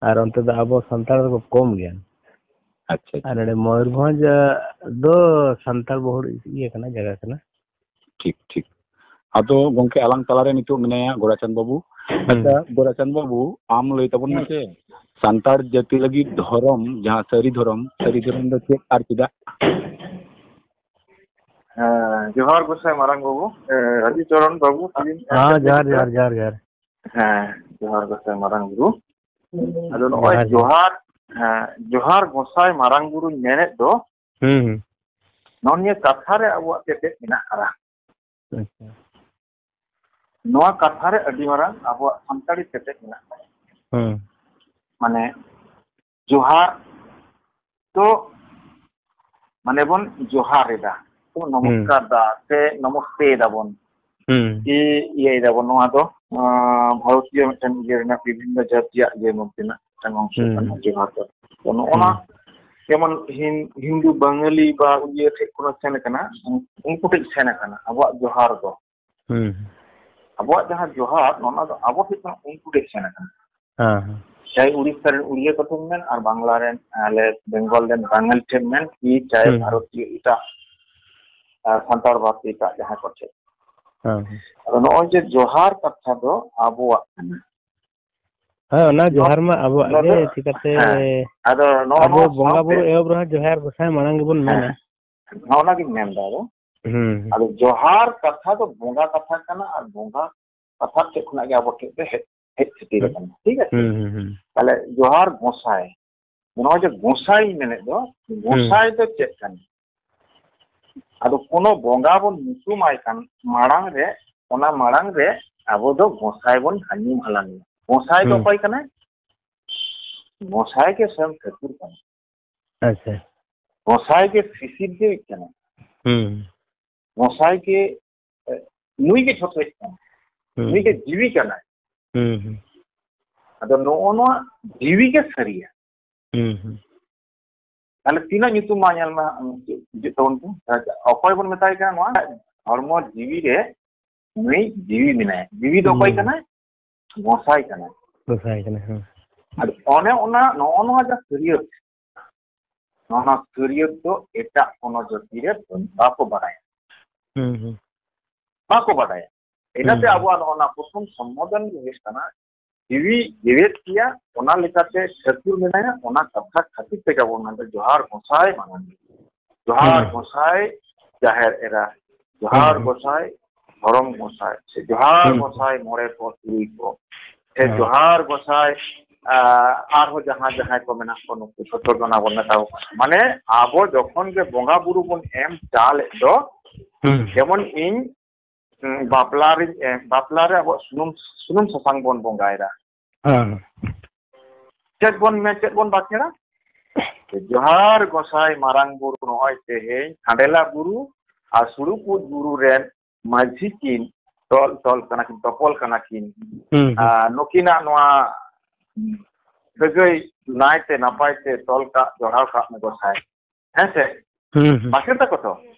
ᱟᱨ ᱚᱱᱛᱮ ᱫᱚ ᱟᱵᱚ ᱥᱟᱱᱛᱟᱲ ᱫᱚᱠᱚ ᱠᱚᱢ ᱜᱮᱭᱟ᱾ ᱟᱪᱪᱷᱟ, ᱟᱪᱪᱷᱟ᱾ ᱟᱨ ᱱᱚᱰᱮ ᱢᱚᱭᱩᱨᱵᱷᱚᱸᱡᱽ, ᱟ, ᱫᱚ ᱥᱟᱱᱛᱟᱲ ᱵᱚᱦᱩᱞ ᱤᱭᱟᱹ ᱠᱟᱱᱟ, ᱡᱟᱭᱜᱟ ᱠᱟᱱᱟ᱾ ᱴᱷᱤᱠ, ᱴᱷᱤᱠ᱾ ᱟᱫᱚ ᱜᱚᱝᱠᱮ, ᱟᱞᱟᱝ ᱛᱟᱞᱟᱨᱮ ᱱᱤᱛᱚᱜ ᱢᱮᱱᱟᱭᱟ ᱜᱳᱨᱟᱪᱟᱸᱫᱽ ᱵᱟᱹᱵᱩ᱾ ᱦᱩᱸ᱾ ᱟᱪᱪᱷᱟ, ᱜᱳᱨᱟᱪᱟᱸᱫᱽ ᱵᱟᱹᱵᱩ, ᱟᱢ ᱞᱟᱹᱭ ᱛᱟᱵᱚᱱ ᱢᱮᱥᱮ, ᱥᱟᱱᱛᱟᱲ ᱡᱟᱹᱛᱤ ᱞᱟᱹᱜᱤᱫ ᱫᱷᱚᱨᱚᱢ, ᱡᱟᱦᱟᱸ ᱥᱟᱹᱨᱤ ᱫᱷᱚᱨᱚᱢ, ᱥᱟᱹᱨᱤ ᱫᱷᱚᱨᱚᱢ ᱫᱚ ᱪᱮᱫ ᱟᱨ ᱪᱮᱫᱟᱜ? ᱦᱮᱸ, ᱡᱚᱦᱟᱨ ᱜᱚᱸᱥᱟᱭ ᱢᱟᱨᱟᱝ ᱵᱟᱹᱵᱩ, ᱮ, ᱨᱟᱡᱩ ᱪᱚᱨᱚᱱ ᱵᱟᱹᱵᱩ, ᱛᱤᱦᱤᱧ ᱦᱮᱸ, ᱡᱚᱦᱟᱨ, ᱡᱚᱦᱟᱨ, ᱡᱚᱦᱟᱨ, ᱡᱚᱦᱟᱨ᱾ ᱦᱮᱸ, ᱡᱚᱦᱟᱨ ᱜᱚᱸᱥᱟᱭ ᱢᱟᱨᱟᱝ ᱵᱩᱨᱩ᱾ ᱟᱫᱚ ᱱᱚᱜᱼᱚᱭ ᱡᱚᱦᱟᱨ, ᱡᱚᱦᱟᱨ᱾ ᱡᱚᱦᱟᱨ, ᱦᱮᱸ, ᱡᱚᱦᱟᱨ ᱜᱚᱸᱥᱟᱭ ᱢᱟᱨᱟᱝ ᱵᱩᱨᱩᱧ ᱢᱮᱱᱮᱫ ᱫᱚ, ᱦᱩᱸ, ᱦᱩᱸ᱾ ᱱᱚᱜᱼᱚ ᱱᱤᱭᱟᱹ ᱠᱟᱛᱷᱟ ᱨᱮ ᱟᱵᱚᱣᱟᱜ ᱛᱮᱛᱮᱫ ᱢᱮᱱᱟᱜ ᱟᱠᱟᱫᱟ᱾ ᱟᱪᱪᱷᱟ᱾ ᱱᱚᱣᱟ ᱠᱟᱛᱷᱟ ᱨᱮ ᱟᱹᱰᱤ ᱢᱟᱨᱟᱝ ᱟᱵᱚᱣᱟᱜ ᱥᱟᱱᱛᱟᱲᱤ ᱛᱮᱛᱮᱫ ᱢᱮᱱᱟᱜ ᱟᱠᱟᱫᱟ᱾ ᱦᱩᱸ᱾ ᱢᱟᱱᱮ, ᱡᱚᱦᱟᱨ ᱫᱚ, ᱢᱟᱱᱮ, ᱵᱚᱱ ᱡᱚᱦᱟᱨ ᱮᱫᱟ᱾ ᱛᱚ ᱱᱚᱢᱚᱥᱠᱟᱨ ᱫᱟ ᱥᱮ ᱱᱚᱢᱚᱥᱛᱮ ᱫᱟᱵᱚᱱ, ᱦᱩᱸ᱾ ᱤᱭᱟᱹᱭ ᱫᱟᱵᱚᱱ, ᱱᱚᱣᱟ ᱫᱚ, ᱟᱸ, ᱵᱷᱟᱨᱚᱛᱤᱭᱚ ᱢᱤᱫᱴᱮᱱ ᱤᱭᱟᱹ ᱨᱮᱱᱟᱜ ᱵᱤᱵᱷᱤᱱᱱᱚ ᱡᱟᱹᱛᱤᱭᱟᱜ ᱤᱭᱟᱹ ᱢᱚᱫᱽᱫᱷᱮ ᱨᱮᱱᱟᱜ ᱢᱤᱫᱴᱟᱝ ᱚᱝᱥᱚ ᱦᱩᱸ᱾ ᱠᱟᱱᱟ, ᱡᱚᱦᱟᱨ ᱫᱚ᱾ ᱛᱚ ᱱᱚᱜᱼᱚ ᱱᱟ ᱦᱩᱸ᱾ ᱡᱮᱢᱚᱱ ᱦᱤᱱ-, ᱦᱤᱱᱫᱩ ᱵᱟᱝᱟᱞᱤ ᱵᱟ ᱤᱭᱟᱹ ᱴᱷᱮᱡ ᱠᱷᱚᱱ ᱥᱮᱱ ᱠᱟᱱᱟ, ᱩᱱ-, ᱩᱱᱠᱩ ᱴᱷᱮᱡ ᱥᱮᱱ ᱠᱟᱱᱟ ᱟᱵᱚᱣᱟᱜ ᱡᱚᱦᱟᱨ ᱫᱚ᱾ ᱦᱩᱸ᱾ ᱟᱵᱚᱣᱟᱜ ᱡᱟᱦᱟᱸ ᱡᱚᱦᱟᱨ, ᱱᱚᱣᱟ ᱫᱚ ᱟᱵᱚ ᱴᱷᱮᱡ ᱠᱷᱚᱱ ᱩᱱᱠᱩ ᱴᱷᱮᱡ ᱥᱮᱱ ᱠᱟᱱᱟ᱾ ᱦᱮᱸ, ᱦᱮᱸ᱾ ᱪᱟᱦᱮ ᱩᱲᱤᱥᱥᱟ ᱨᱮᱱ ᱩᱲᱤᱭᱟ ᱠᱚ ᱴᱷᱮᱱ ᱢᱮᱱ, ᱟᱨ ᱵᱟᱝᱞᱟ ᱨᱮᱱ, ᱟᱞᱮ ᱵᱮᱝᱜᱚᱞ ᱨᱮᱱ ᱵᱟᱝᱟᱞᱤ ᱴᱷᱮᱱ ᱢᱮᱱ, ᱠᱤ ᱪᱟᱦᱮ ᱦᱩᱸ᱾ ᱵᱷᱟᱨᱚᱛᱤᱭᱚ ᱮᱴᱟᱜ, ᱟᱨ ᱥᱟᱱᱛᱟᱲ ᱵᱟᱫ ᱮᱴᱟᱜ ᱡᱟᱦᱟᱸᱭ ᱠᱚ ᱴᱷᱮᱱ᱾ ᱦᱮᱸ, ᱦᱮᱸ᱾ ᱟᱫᱚ ᱱᱚᱜᱼᱚᱭ ᱡᱮ ᱡᱚᱦᱟᱨ ᱠᱟᱛᱷᱟ ᱫᱚ ᱟᱵᱚᱣᱟᱜ ᱠᱟᱱᱟ᱾ ᱦᱮᱸ, ᱚᱱᱟ ᱱᱚᱣᱟ, ᱡᱚᱦᱟᱨ ᱢᱟ ᱟᱵᱚᱣᱟᱜ ᱱᱚᱣᱟ ᱜᱮ, ᱫᱚ, ᱪᱤᱠᱟᱹᱛᱮ ᱦᱮᱸ᱾ ᱟᱫᱚ ᱱᱚᱜᱼᱚ ᱟᱵᱚ ᱱᱚᱣᱟ ᱵᱚᱸᱜᱟ ᱥᱟᱶᱛᱮ, ᱵᱩᱨᱩ ᱮᱦᱚᱵ ᱨᱮᱦᱚᱸ ᱡᱚᱦᱟᱨ ᱜᱚᱸᱥᱟᱭ ᱢᱟᱲᱟᱝ ᱜᱮᱵᱚᱱ ᱦᱮᱸ, ᱢᱮᱱᱟ᱾ ᱱᱚᱜᱼᱚ ᱱᱟ ᱜᱤᱧ ᱢᱮᱱᱫᱟ ᱟᱫᱚ᱾ ᱦᱩᱸ᱾ ᱟᱫᱚ ᱡᱚᱦᱟᱨ ᱠᱟᱛᱷᱟ ᱫᱚ ᱵᱚᱸᱜᱟ ᱠᱟᱛᱷᱟ ᱠᱟᱱᱟ, ᱟᱨ ᱵᱚᱸᱜᱟ ᱠᱟᱛᱷᱟ ᱴᱷᱮᱡ ᱠᱷᱚᱱᱟᱜ ᱜᱮ ᱟᱵᱚ ᱴᱷᱮᱡ ᱫᱚ ᱦᱮᱡ, ᱦᱮᱡ ᱥᱮᱴᱮᱨ ᱦᱩᱸ᱾ ᱟᱠᱟᱱᱟ, ᱴᱷᱤᱠ ᱟᱪᱷᱮ? ᱦᱩᱸ, ᱦᱩᱸ, ᱦᱩᱸ᱾ ᱛᱟᱦᱞᱮ ᱡᱚᱦᱟᱨ ᱜᱚᱸᱥᱟᱭ, ᱱᱚᱜᱼᱚᱭ ᱡᱮ ᱜᱚᱸᱥᱟᱭ ᱢᱮᱱᱮᱫ ᱫᱚ, ᱦᱩᱸ᱾ ᱜᱚᱸᱥᱟᱭ ᱫᱚ ᱪᱮᱫ ᱠᱟᱱᱟ? ᱟᱫᱚ ᱠᱳᱱᱳ ᱵᱚᱸᱜᱟ ᱵᱚᱱ ᱧᱩᱛᱩᱢᱟᱭ ᱠᱟᱱ ᱢᱟᱲᱟᱝ ᱨᱮ, ᱚᱱᱟ ᱢᱟᱲᱟᱝ ᱨᱮ ᱟᱵᱚ ᱫᱚ ᱜᱚᱸᱥᱟᱭ ᱵᱚᱱ ᱧᱩᱢ ᱦᱟᱞᱟᱝ ᱮᱭᱟ᱾ ᱜᱚᱸᱥᱟᱭ ᱫᱚ ᱦᱩᱸ᱾ ᱚᱠᱚᱭ ᱠᱟᱱᱟᱭ? ᱜᱚᱸᱥᱟᱭ ᱜᱮ ᱥᱚᱭᱚᱝ ᱴᱷᱟᱹᱠᱩᱨ ᱠᱟᱱᱟᱭ᱾ ᱟᱪᱪᱷᱟ᱾ ᱜᱚᱸᱥᱟᱭ ᱜᱮ ᱥᱤᱥᱤᱨ ᱡᱤᱣᱤ ᱠᱟᱱᱟᱭ᱾ ᱦᱩᱸ᱾ ᱜᱚᱸᱥᱟᱭ ᱜᱮ, ᱮ, ᱱᱩᱭ ᱜᱮ ᱡᱷᱚᱛᱚᱭᱤᱡ ᱠᱟᱱᱟᱭ᱾ ᱦᱩᱸ᱾ ᱱᱩᱭ ᱜᱮ ᱡᱤᱣᱤ ᱠᱟᱱᱟᱭ᱾ ᱦᱩᱸ, ᱦᱩᱸ᱾ ᱟᱫᱚ ᱱᱚᱜᱼᱚ ᱱᱚᱣᱟ ᱡᱤᱣᱤ ᱜᱮ ᱥᱟᱹᱨᱤᱭᱟ᱾ ᱦᱩᱸ, ᱦᱩᱸ᱾ ᱛᱟᱦᱞᱮ ᱛᱤᱱᱟᱹᱜ ᱧᱩᱛᱩᱢ ᱢᱟ ᱧᱮᱞ ᱢᱮ, ᱟᱢ ᱪᱮᱫ ᱵᱩᱡᱷᱟᱹᱜ ᱛᱟᱵᱚᱱ ᱯᱮ? ᱚᱠᱚᱭ ᱵᱚᱱ ᱢᱮᱛᱟᱭ ᱠᱟᱱᱟ ᱱᱚᱣᱟ? ᱦᱚᱲᱢᱚ ᱡᱤᱣᱤ ᱨᱮ ᱱᱩᱭ ᱡᱤᱣᱤ ᱢᱮᱱᱟᱭᱟ᱾ ᱡᱤᱣᱤ ᱫᱚ ᱚᱠᱚᱭ ᱦᱩᱸ᱾ ᱠᱟᱱᱟᱭ? ᱜᱚᱸᱥᱟᱭ ᱠᱟᱱᱟᱭ᱾ ᱜᱚᱸᱥᱟᱭ ᱠᱟᱱᱟᱭ, ᱦᱮᱸ᱾ ᱟᱫᱚ ᱚᱱᱮ ᱚᱱᱟ, ᱱᱚᱜᱼᱚ ᱱᱚᱣᱟ ᱡᱟᱦᱟᱸ ᱥᱟᱹᱨᱭᱟᱹᱛ, ᱱᱚᱣᱟ ᱥᱟᱹᱨᱭᱟᱹᱛ ᱫᱚ ᱮᱴᱟᱜ ᱠᱳᱱᱳ ᱡᱟᱹᱛᱤ ᱨᱮ ᱵᱟᱠᱚ ᱵᱟᱲᱟᱭᱟ᱾ ᱦᱩᱸ, ᱦᱩᱸ᱾ ᱵᱟᱠᱚ ᱵᱟᱰᱟᱭᱟ᱾ ᱤᱱᱟᱹᱛᱮ ᱦᱩᱸ᱾ ᱟᱵᱚᱣᱟᱜ ᱱᱚᱜᱼᱚ ᱱᱟ ᱯᱨᱚᱛᱷᱚᱢ ᱥᱚᱢᱵᱳᱫᱷᱚᱱ ᱜᱮ ᱦᱩᱭᱩᱜ ᱠᱟᱱᱟ, ᱡᱤᱣᱤ ᱡᱮᱣᱮᱫ ᱜᱮᱭᱟ, ᱚᱱᱟ ᱞᱮᱠᱟᱛᱮ ᱴᱷᱟᱹᱠᱩᱨ ᱢᱮᱱᱟᱭᱟ, ᱚᱱᱟ ᱠᱟᱛᱷᱟ ᱠᱷᱟᱹᱛᱤᱨ ᱛᱮᱜᱮ ᱟᱵᱚ ᱢᱮᱱᱫᱟ, "ᱡᱚᱦᱟᱨ ᱜᱚᱸᱥᱟᱭ ᱢᱟᱨᱟᱝ ᱵᱩᱨᱩ, ᱡᱚᱦᱟᱨ ᱦᱩᱸ᱾ ᱜᱚᱸᱥᱟᱭ ᱡᱟᱦᱮᱨ ᱮᱨᱟ, ᱡᱚᱦᱟᱨ ᱦᱩᱸ᱾ ᱜᱚᱸᱥᱟᱭ ᱫᱷᱚᱨᱚᱢ ᱜᱚᱸᱥᱟᱭ, ᱥᱮ ᱡᱚᱦᱟᱨ ᱦᱩᱸ᱾ ᱜᱚᱸᱥᱟᱭ ᱢᱚᱬᱮ ᱠᱚ ᱛᱩᱨᱩᱭ ᱠᱚ, ᱥᱮ ᱦᱩᱸ᱾ ᱡᱚᱦᱟᱨ ᱜᱚᱸᱥᱟᱭ, ᱟ, ᱟᱨᱦᱚᱸ ᱡᱟᱦᱟᱸ ᱡᱟᱦᱟᱸᱭ ᱠᱚ ᱢᱮᱱᱟᱜ ᱠᱚ, ᱱᱩᱠᱩ ᱡᱷᱚᱛᱚ ᱜᱮ ᱚᱱᱟ ᱵᱚᱱ ᱢᱮᱛᱟ ᱠᱚ ᱠᱟᱱᱟ᱾" ᱢᱟᱱᱮ ᱟᱵᱚ ᱡᱚᱠᱷᱚᱱ ᱜᱮ ᱵᱚᱸᱜᱟ ᱵᱩᱨᱩ ᱵᱚᱱ ᱮᱢ ᱪᱟᱞᱮᱫ ᱫᱚ, ᱦᱩᱸ᱾ ᱡᱮᱢᱚᱱ ᱤᱧ ᱦᱩᱸ, ᱵᱟᱯᱞᱟ ᱨᱤᱧ ᱮᱢ, ᱵᱟᱯᱞᱟ ᱨᱮ ᱟᱵᱚᱣᱟᱜ ᱥᱩᱱᱩᱢ, ᱥᱩᱱᱩᱢ ᱥᱟᱥᱟᱝ ᱵᱚᱱ ᱵᱚᱸᱜᱟᱭᱮᱫᱟ᱾ ᱦᱮᱸ᱾ ᱪᱮᱫ ᱵᱚᱱ ᱢᱮ-, ᱪᱮᱫ ᱵᱚᱱ ᱵᱟᱸᱠᱷᱮᱲᱟ? ᱡᱚᱦᱟᱨ ᱜᱚᱸᱥᱟᱭ ᱢᱟᱨᱟᱝ ᱵᱩᱨᱩ, ᱱᱚᱜᱼᱚᱭ ᱛᱮᱦᱮᱧ ᱠᱷᱟᱸᱰᱮᱞᱟ ᱵᱩᱨᱩ ᱟᱨ ᱥᱩᱲᱩ ᱠᱩᱫ ᱵᱩᱨᱩ ᱨᱮᱱ ᱢᱟᱹᱡᱷᱤ ᱠᱤᱱ ᱛᱚᱞ, ᱛᱚᱞ ᱠᱟᱱᱟ ᱠᱤᱱ, ᱛᱚᱯᱚᱞ ᱠᱟᱱᱟ ᱠᱤᱱ᱾ ᱦᱩᱸ, ᱦᱩᱸ᱾ ᱟᱨ ᱱᱩᱠᱤᱱᱟᱜ ᱱᱚᱣᱟ ᱥᱟᱹᱜᱟᱹᱭ ᱱᱟᱭᱛᱮ ᱱᱟᱯᱟᱭ ᱛᱮ ᱛᱚᱞ ᱠᱟᱜ, ᱡᱚᱲᱟᱣ ᱠᱟᱜ ᱢᱮ ᱜᱚᱸᱥᱟᱭ᱾ ᱦᱮᱸ ᱥᱮ? ᱦᱩᱸ, ᱦᱩᱸ᱾ ᱵᱟᱠᱷᱮᱲ ᱛᱟᱠᱚ ᱛᱚ?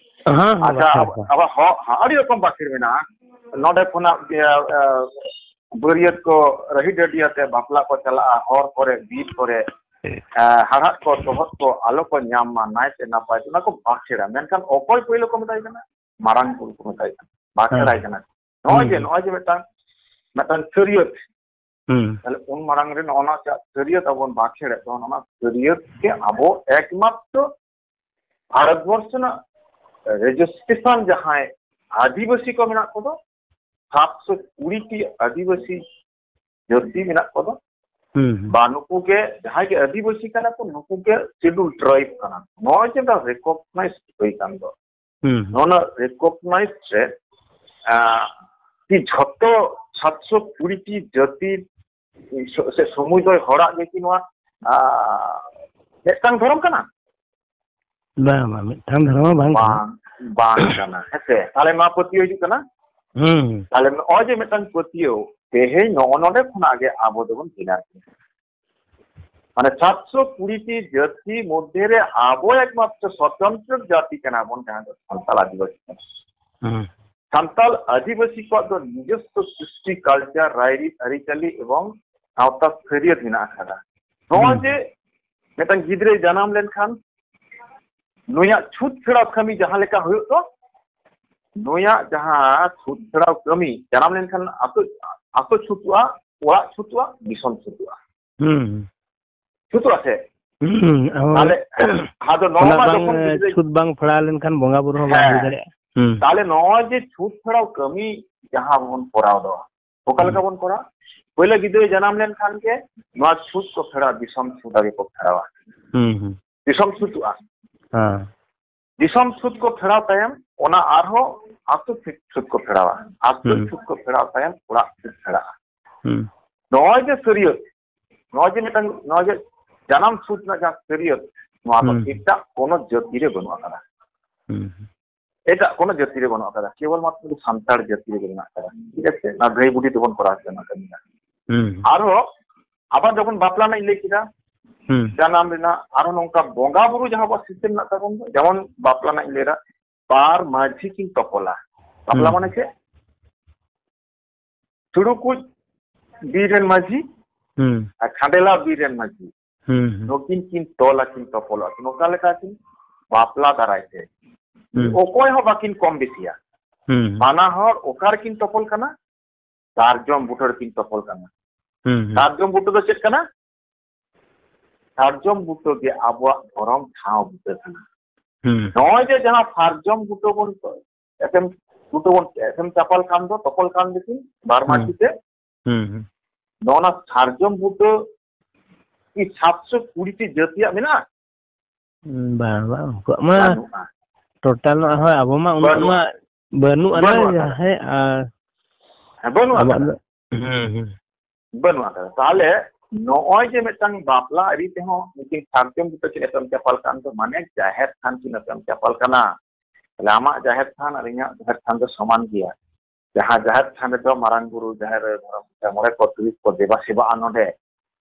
ᱦᱮᱸ, ᱦᱮᱸ, ᱟᱪᱪᱷᱟ, ᱵᱟᱠᱷᱮᱲ ᱟᱵᱚ, ᱠᱚ᱾ ᱟᱵᱚ ᱦᱚ-, ᱦᱚ-, ᱟᱹᱰᱤ ᱨᱚᱠᱚᱢ ᱵᱟᱠᱷᱮᱲ ᱢᱮᱱᱟᱜᱼᱟ᱾ ᱱᱚᱰᱮ ᱠᱷᱚᱱᱟᱜ, ᱤᱭᱟᱹ, ᱮ, ᱵᱟᱹᱨᱭᱟᱹᱛ ᱠᱚ ᱨᱟᱹᱦᱤ ᱰᱟᱹᱰᱤ ᱟᱛᱮ ᱵᱟᱯᱞᱟ ᱠᱚ ᱪᱟᱞᱟᱜᱼᱟ, ᱦᱚᱨ ᱠᱚᱨᱮ, ᱵᱤᱨ ᱠᱚᱨᱮ, ᱮ, ᱦᱟᱲᱦᱟᱫ ᱠᱚ, ᱛᱚᱦᱚᱫ ᱠᱚ ᱟᱞᱚ ᱠᱚ ᱧᱟᱢ ᱢᱟ, ᱱᱟᱭᱛᱮ ᱱᱟᱯᱟᱭ ᱛᱮ, ᱚᱱᱟ ᱠᱚ ᱵᱟᱠᱷᱮᱲᱟ᱾ ᱢᱮᱱᱠᱷᱟᱱ ᱚᱠᱚᱭ ᱯᱳᱭᱞᱳ ᱠᱚ ᱢᱮᱛᱟᱭ ᱠᱟᱱᱟ? ᱢᱟᱨᱟᱝ ᱵᱩᱨᱩ ᱠᱚ ᱢᱮᱛᱟᱭ ᱠᱟᱱᱟ, ᱵᱟᱠᱷᱮᱲᱟᱭ ᱦᱮᱸ᱾ ᱠᱟᱱᱟ᱾ ᱱᱚᱜᱼᱚᱭ ᱡᱮ, ᱦᱩᱸ᱾ ᱱᱚᱜᱼᱚᱭ ᱡᱮ ᱢᱤᱫᱴᱟᱝ, ᱢᱤᱫᱴᱟᱝ ᱥᱟᱹᱨᱭᱟᱹᱛ, ᱦᱩᱸ᱾ ᱛᱟᱦᱞᱮ ᱩᱱ ᱢᱟᱲᱟᱝ ᱨᱮ ᱱᱚᱜᱼᱚ ᱱᱟ ᱡᱟᱦᱟᱸ ᱥᱟᱹᱨᱭᱟᱹᱛ ᱟᱵᱚᱱ ᱵᱟᱠᱷᱮᱲᱮᱫ ᱫᱚ, ᱚᱱᱟ ᱥᱟᱹᱨᱭᱟᱹᱛ ᱜᱮ ᱟᱵᱚ ᱮᱠᱢᱟᱛᱨᱚ ᱵᱷᱟᱨᱚᱛᱵᱚᱨᱥᱚ ᱨᱮᱱᱟᱜ ᱨᱮᱡᱤᱥᱴᱨᱮᱥᱚᱱ ᱡᱟᱦᱟᱸᱭ ᱟᱹᱫᱤᱵᱟᱹᱥᱤ ᱠᱚ ᱢᱮᱱᱟᱜ ᱠᱚᱫᱚ, ᱥᱟᱛᱥᱚ ᱠᱩᱲᱤ ᱴᱤ ᱟᱹᱫᱤᱵᱟᱹᱥᱤ ᱡᱟᱹᱛᱤ ᱢᱮᱱᱟᱜ ᱠᱚᱫᱚ, ᱦᱩᱸ, ᱦᱩᱸ᱾ ᱵᱟ ᱱᱩᱠᱩ ᱜᱮ ᱡᱟᱦᱟᱸᱭ ᱜᱮ ᱟᱹᱫᱤᱵᱟᱹᱥᱤ ᱠᱟᱱᱟ ᱠᱚ, ᱱᱩᱠᱩ ᱜᱮ ᱥᱤᱰᱩᱞ ᱴᱨᱟᱭᱤᱵᱽ ᱠᱟᱱᱟ᱾ ᱱᱚᱜᱼᱚᱭ ᱡᱮ ᱢᱤᱫᱴᱟᱝ ᱨᱮᱠᱚᱜᱱᱟᱭᱤᱡᱽ ᱦᱩᱭ ᱠᱟᱱ ᱫᱚ, ᱦᱩᱸ, ᱦᱩᱸ᱾ ᱱᱚᱣᱟ ᱨᱮᱠᱚᱜᱱᱟᱭᱤᱡᱽ ᱨᱮ, ᱟᱸ, ᱠᱤ ᱡᱷᱚᱛᱚ ᱥᱟᱛᱥᱚ ᱠᱩᱲᱤ ᱴᱤ ᱡᱟᱹᱛᱤ ᱥᱮ ᱥᱚᱢᱩᱫᱚᱭ ᱦᱚᱲᱟᱜ ᱜᱮ ᱠᱤ ᱱᱚᱣᱟ, ᱟᱸ, ᱢᱤᱫᱴᱟᱝ ᱫᱷᱚᱨᱚᱢ ᱠᱟᱱᱟ? ᱵᱟᱝ, ᱵᱟᱝ, ᱢᱤᱫᱴᱟᱝ ᱫᱷᱚᱨᱚᱢ ᱦᱚᱸ ᱵᱟᱝ ᱠᱟᱱᱟ᱾ ᱵᱟᱝ, ᱵᱟᱝ ᱠᱟᱱᱟ, ᱦᱮᱸ ᱥᱮ? ᱛᱟᱦᱞᱮ ᱱᱚᱣᱟ ᱯᱟᱹᱛᱭᱟᱹᱣ ᱦᱤᱡᱩᱜ ᱠᱟᱱᱟ᱾ ᱦᱩᱸ᱾ ᱛᱟᱦᱞᱮ ᱱᱚᱜᱼᱚᱭ ᱡᱮ ᱢᱤᱫᱴᱟᱝ ᱯᱟᱹᱛᱭᱟᱹᱣ ᱛᱮᱦᱮᱧ ᱱᱚᱜᱼᱚ ᱱᱚᱰᱮ ᱠᱷᱚᱱᱟᱜ ᱜᱮ ᱟᱵᱚ ᱫᱚᱵᱚᱱ ᱵᱷᱮᱜᱟᱨ ᱠᱟᱱᱟ᱾ ᱢᱟᱱᱮ ᱥᱟᱛᱥᱚ ᱠᱩᱲᱤ ᱴᱤ ᱡᱟᱹᱛᱤ ᱢᱚᱫᱽᱫᱷᱮ ᱨᱮ ᱟᱵᱚ ᱮᱠᱢᱟᱛᱨᱚ ᱥᱚᱛᱚᱱᱛᱨᱚ ᱡᱟᱹᱛᱤ ᱠᱟᱱᱟ ᱵᱚᱱ, ᱡᱟᱦᱟᱸ ᱫᱚ ᱥᱟᱱᱛᱟᱲ ᱟᱹᱫᱤᱵᱟᱹᱥᱤ ᱠᱟᱱᱟ᱾ ᱦᱩᱸ᱾ ᱥᱟᱱᱛᱟᱲ ᱟᱹᱫᱤᱵᱟᱹᱥᱤ ᱠᱚᱣᱟᱜ ᱫᱚ ᱱᱤᱡᱚᱥᱥᱚ ᱠᱨᱤᱥᱴᱤ ᱠᱟᱞᱪᱟᱨ, ᱨᱟᱭᱨᱤᱛ, ᱟᱹᱨᱤᱪᱟᱹᱞᱤ ᱮᱵᱚᱝ ᱥᱟᱶᱛᱟ ᱥᱟᱹᱨᱭᱟᱹᱛ ᱢᱮᱱᱟᱜ ᱟᱠᱟᱫᱟ᱾ ᱱᱚᱣᱟ ᱦᱩᱸ᱾ ᱡᱮ ᱢᱤᱫᱴᱟᱝ ᱜᱤᱫᱽᱨᱟᱹᱭ ᱡᱟᱱᱟᱢ ᱞᱮᱱᱠᱷᱟᱱ ᱱᱩᱭᱟᱜ ᱪᱷᱩᱛ ᱯᱷᱮᱲᱟᱣ ᱠᱟᱹᱢᱤ ᱡᱟᱦᱟᱸ ᱞᱮᱠᱟ ᱦᱩᱭᱩᱜ ᱫᱚ, ᱱᱩᱭᱟᱜ ᱡᱟᱦᱟᱸ ᱪᱷᱩᱛ ᱯᱷᱮᱲᱟᱣ ᱠᱟᱹᱢᱤ, ᱡᱟᱱᱟᱢ ᱞᱮᱱᱠᱷᱟᱱ ᱟᱛᱳ, ᱟᱛᱳ ᱪᱷᱩᱛᱩᱜᱼᱟ, ᱚᱲᱟᱜ ᱪᱷᱩᱛᱩᱜᱼᱟ, ᱫᱤᱥᱚᱢ ᱪᱷᱩᱛᱩᱜᱼᱟ᱾ ᱦᱩᱸ᱾ ᱪᱷᱩᱛᱩᱜᱼᱟ ᱥᱮ? ᱦᱩᱸ, ᱟᱫᱚ ᱛᱟᱦᱞᱮ, ᱟᱫᱚ ᱱᱚᱣᱟ ᱚᱱᱟ ᱢᱟ ᱵᱟᱝ, ᱡᱚᱠᱷᱚᱱ ᱜᱤᱫᱽᱨᱟᱹ ᱪᱷᱩᱛ ᱵᱟᱝ ᱯᱷᱮᱲᱟᱣ ᱞᱮᱱᱠᱷᱟᱱ ᱵᱚᱸᱜᱟ ᱵᱩᱨᱩ ᱦᱚᱸ ᱵᱟᱝ ᱦᱩᱭ ᱦᱮᱸ᱾ ᱫᱟᱲᱮᱭᱟᱜᱼᱟ᱾ ᱦᱩᱸ᱾ ᱛᱟᱦᱞᱮ ᱱᱚᱜᱼᱚᱭ ᱡᱮ ᱪᱷᱩᱛ ᱯᱷᱮᱲᱟᱣ ᱠᱟᱹᱢᱤ ᱡᱟᱦᱟᱸ ᱵᱚᱱ ᱠᱚᱨᱟᱣ ᱫᱚ, ᱚᱠᱟ ᱞᱮᱠᱟ ᱦᱩᱸ᱾ ᱵᱚᱱ ᱠᱚᱨᱟᱣᱟ? ᱯᱳᱭᱞᱳ ᱜᱤᱫᱽᱨᱟᱹ ᱡᱟᱱᱟᱢ ᱞᱮᱱᱠᱷᱟᱱ ᱜᱮ ᱱᱚᱣᱟ ᱪᱷᱩᱛ ᱠᱚ ᱯᱷᱮᱲᱟᱣᱟ, ᱫᱤᱥᱚᱢ ᱪᱷᱩᱛ ᱜᱮᱠᱚ ᱯᱷᱮᱲᱟᱣᱟ᱾ ᱦᱩᱸ, ᱦᱩᱸ᱾ ᱫᱤᱥᱚᱢ ᱪᱷᱩᱛᱩᱜᱼᱟ᱾ ᱦᱮᱸ᱾ ᱫᱤᱥᱚᱢ ᱪᱷᱩᱛ ᱠᱚ ᱯᱷᱮᱲᱟᱣ ᱛᱟᱭᱚᱢ, ᱚᱱᱟ ᱟᱨᱦᱚᱸ ᱟᱛᱳ ᱪᱷᱩᱛ ᱠᱚ ᱯᱷᱮᱲᱟᱣᱟ᱾ ᱟᱛᱳ ᱦᱩᱸ᱾ ᱪᱷᱩᱛ ᱠᱚ ᱯᱷᱮᱲᱟᱣ ᱛᱟᱭᱚᱢ, ᱚᱲᱟᱜ ᱪᱷᱩᱛ ᱯᱷᱮᱲᱟᱜᱼᱟ᱾ ᱦᱩᱸ᱾ ᱱᱚᱜᱼᱚᱭ ᱡᱮ ᱥᱟᱹᱨᱭᱟᱹᱛ, ᱱᱚᱜᱼᱚᱭ ᱡᱮ ᱢᱤᱫᱴᱟᱝ, ᱱᱚᱜᱼᱚᱭ ᱡᱮ ᱡᱟᱱᱟᱢ ᱪᱷᱩᱛ ᱨᱮᱱᱟᱜ ᱡᱟᱦᱟᱸ ᱥᱟᱹᱨᱭᱟᱹᱛ, ᱱᱚᱣᱟ ᱫᱚ ᱦᱩᱸ᱾ ᱮᱴᱟᱜ ᱠᱳᱱᱳ ᱡᱟᱹᱛᱤ ᱨᱮ ᱵᱟᱹᱱᱩᱜ ᱟᱠᱟᱫᱟ᱾ ᱦᱩᱸ᱾ ᱮᱴᱟᱜ ᱠᱳᱱᱳ ᱡᱟᱹᱛᱤ ᱨᱮ ᱵᱟᱹᱱᱩᱜ ᱟᱠᱟᱫᱟ, ᱠᱮᱵᱚᱞ ᱢᱟᱛᱨᱚ ᱥᱟᱱᱛᱟᱲ ᱡᱟᱹᱛᱤ ᱨᱮᱜᱮ ᱢᱮᱱᱟᱜ ᱟᱠᱟᱫᱟ᱾ ᱴᱷᱤᱠ ᱟᱪᱷᱮ, ᱚᱱᱟ ᱫᱷᱟᱹᱭ ᱵᱩᱰᱷᱤ ᱛᱮᱵᱚᱱ ᱠᱚᱨᱟᱣ ᱦᱚᱪᱚᱭᱟ ᱚᱱᱟ ᱠᱟᱹᱢᱤ᱾ ᱦᱩᱸ᱾ ᱟᱨᱦᱚᱸ ᱟᱵᱟᱨ ᱡᱚᱠᱷᱚᱱ ᱵᱟᱯᱞᱟ ᱨᱮᱱᱟᱜ ᱤᱧ ᱞᱟᱹᱭ ᱠᱮᱫᱟ, ᱦᱩᱸ᱾ ᱡᱟᱱᱟᱢ ᱨᱮᱱᱟᱜ, ᱟᱨᱦᱚᱸ ᱱᱚᱝᱠᱟ ᱵᱚᱸᱜᱟ ᱵᱩᱨᱩ ᱡᱟᱦᱟᱸ ᱟᱵᱚᱣᱟᱜ ᱥᱤᱥᱴᱮᱢ ᱢᱮᱱᱟᱜ ᱛᱟᱵᱚᱱ ᱫᱚ, ᱡᱮᱢᱚᱱ ᱵᱟᱯᱞᱟ ᱨᱮᱱᱟᱜ ᱤᱧ ᱞᱟᱹᱭ ᱮᱫᱟ, ᱵᱟᱨ ᱢᱟᱹᱡᱷᱤ ᱠᱤᱱ ᱛᱚᱯᱚᱞᱟ᱾ ᱵᱟᱯᱞᱟ ᱦᱩᱸ᱾ ᱢᱟᱱᱮ ᱪᱮᱫ? ᱪᱩᱲᱩᱠᱩᱡ ᱵᱤᱨ ᱨᱮᱱ ᱢᱟᱹᱡᱷᱤ ᱦᱩᱸ᱾ ᱟᱨ ᱠᱷᱟᱸᱰᱮᱞᱟ ᱵᱤᱨ ᱨᱮᱱ ᱢᱟᱹᱡᱷᱤ, ᱦᱩᱸ, ᱦᱩᱸ᱾ ᱱᱩᱠᱤᱱ ᱠᱤᱱ ᱛᱚᱞ ᱟᱹᱠᱤᱱ ᱛᱚᱯᱚᱞᱚᱜ ᱟᱹᱠᱤᱱ᱾ ᱚᱠᱟ ᱞᱮᱠᱟ ᱠᱤᱱ? ᱵᱟᱯᱞᱟ ᱫᱟᱨᱟᱭ ᱛᱮ᱾ ᱦᱩᱸ᱾ ᱚᱠᱚᱭ ᱦᱚᱸ ᱵᱟᱹᱠᱤᱱ ᱠᱚᱢ ᱵᱮᱥᱤᱭᱟ᱾ ᱦᱩᱸ, ᱦᱩᱸ᱾ ᱵᱟᱱᱟ ᱦᱚᱲ ᱚᱠᱟ ᱨᱮᱠᱤᱱ ᱛᱚᱯᱚᱞ ᱠᱟᱱᱟ? ᱥᱟᱨᱡᱚᱢ ᱵᱩᱴᱟᱹ ᱨᱮᱠᱤᱱ ᱛᱚᱯᱚᱞ ᱠᱟᱱᱟ᱾ ᱦᱩᱸ, ᱦᱩᱸ᱾ ᱥᱟᱨᱡᱚᱢ ᱵᱩᱴᱟᱹ ᱫᱚ ᱪᱮᱫ ᱠᱟᱱᱟ? ᱥᱟᱨᱡᱚᱢ ᱵᱩᱴᱟᱹ ᱜᱮ ᱟᱵᱚᱣᱟᱜ ᱫᱷᱚᱨᱚᱢ ᱴᱷᱟᱶ ᱵᱩᱴᱟᱹ ᱠᱟᱱᱟ᱾ ᱦᱩᱸ᱾ ᱱᱚᱜᱼᱚᱭ ᱡᱮ ᱡᱟᱦᱟᱸ ᱥᱟᱨᱡᱚᱢ ᱵᱩᱴᱟᱹ ᱵᱚᱱ ᱮᱯᱮᱢ, ᱵᱩᱴᱟᱹ ᱵᱚᱱ ᱮᱯᱮᱢ ᱪᱟᱯᱟᱞ ᱠᱟᱱ ᱫᱚ, ᱛᱚᱯᱚᱞ ᱠᱟᱱ ᱫᱚᱠᱤᱱ ᱵᱟᱨ ᱦᱩᱸ᱾ ᱢᱟᱹᱡᱷᱤ ᱛᱮ, ᱦᱩᱸ, ᱦᱩᱸ᱾ ᱱᱚᱜᱼᱚ ᱱᱟ ᱥᱟᱨᱡᱚᱢ ᱵᱩᱴᱟᱹ ᱠᱤ ᱥᱟᱛᱥᱚ ᱠᱩᱲᱤ ᱴᱤ ᱡᱟᱹᱛᱤᱭᱟᱜ ᱢᱮᱱᱟᱜᱼᱟ? ᱵᱟᱝ, ᱵᱟᱝ, ᱩᱱᱠᱩᱣᱟᱜ ᱢᱟ ᱵᱟᱹᱱᱩᱜᱼᱟ᱾ ᱴᱳᱴᱟᱞ ᱢᱟ ᱦᱳᱭ, ᱟᱵᱚ ᱢᱟ ᱩᱱᱟᱹᱜ ᱵᱟᱹᱱᱩᱜᱼᱟ᱾ ᱢᱟ ᱵᱟᱹᱱᱩᱜᱼᱟ ᱵᱟᱹᱱᱩᱜ ᱟᱠᱟᱫᱟ᱾ ᱡᱟᱦᱟᱸᱭ, ᱟᱨ ᱦᱮᱸ, ᱵᱟᱹᱱᱩᱜ ᱟᱵᱚᱣᱟᱜ ᱟᱠᱟᱫᱟ᱾ ᱫᱚ, ᱦᱩᱸ, ᱦᱩᱸ᱾ ᱵᱟᱹᱱᱩᱜ ᱟᱠᱟᱫᱟ᱾ ᱛᱟᱦᱚᱞᱮ ᱱᱚᱜᱼᱚᱭ ᱡᱮ ᱢᱤᱫᱴᱟᱝ ᱵᱟᱯᱞᱟ ᱟᱹᱨᱤ ᱛᱮᱦᱚᱸ ᱱᱩᱠᱤᱱ ᱥᱟᱨᱡᱚᱢ ᱵᱩᱴᱟᱹ ᱠᱤᱱ ᱮᱯᱮᱢ ᱪᱟᱯᱟᱞ ᱠᱟᱱ ᱫᱚ, ᱢᱟᱱᱮ ᱡᱟᱦᱮᱨ ᱛᱷᱟᱱ ᱠᱤᱱ ᱮᱯᱮᱢ ᱪᱟᱯᱟᱞ ᱠᱟᱱᱟ᱾ ᱛᱟᱦᱚᱞᱮ ᱟᱢᱟᱜ ᱡᱟᱦᱮᱨ ᱛᱷᱟᱱ ᱟᱨ ᱤᱧᱟᱹᱜ ᱡᱟᱦᱮᱨ ᱛᱷᱟᱱ ᱫᱚ ᱥᱚᱢᱟᱱ ᱜᱮᱭᱟ᱾ ᱡᱟᱦᱟᱸ ᱡᱟᱦᱮᱨ ᱛᱷᱟᱱ ᱨᱮᱫᱚ ᱢᱟᱨᱟᱝ ᱵᱩᱨᱩ, ᱡᱟᱦᱮᱨ ᱟᱭᱳ, ᱫᱷᱚᱨᱚᱢ ᱢᱚᱬᱮ ᱠᱚ, ᱛᱩᱨᱩᱭ ᱠᱚ ᱫᱮᱵᱟ ᱥᱮᱵᱟᱜᱼᱟ ᱱᱚᱰᱮ᱾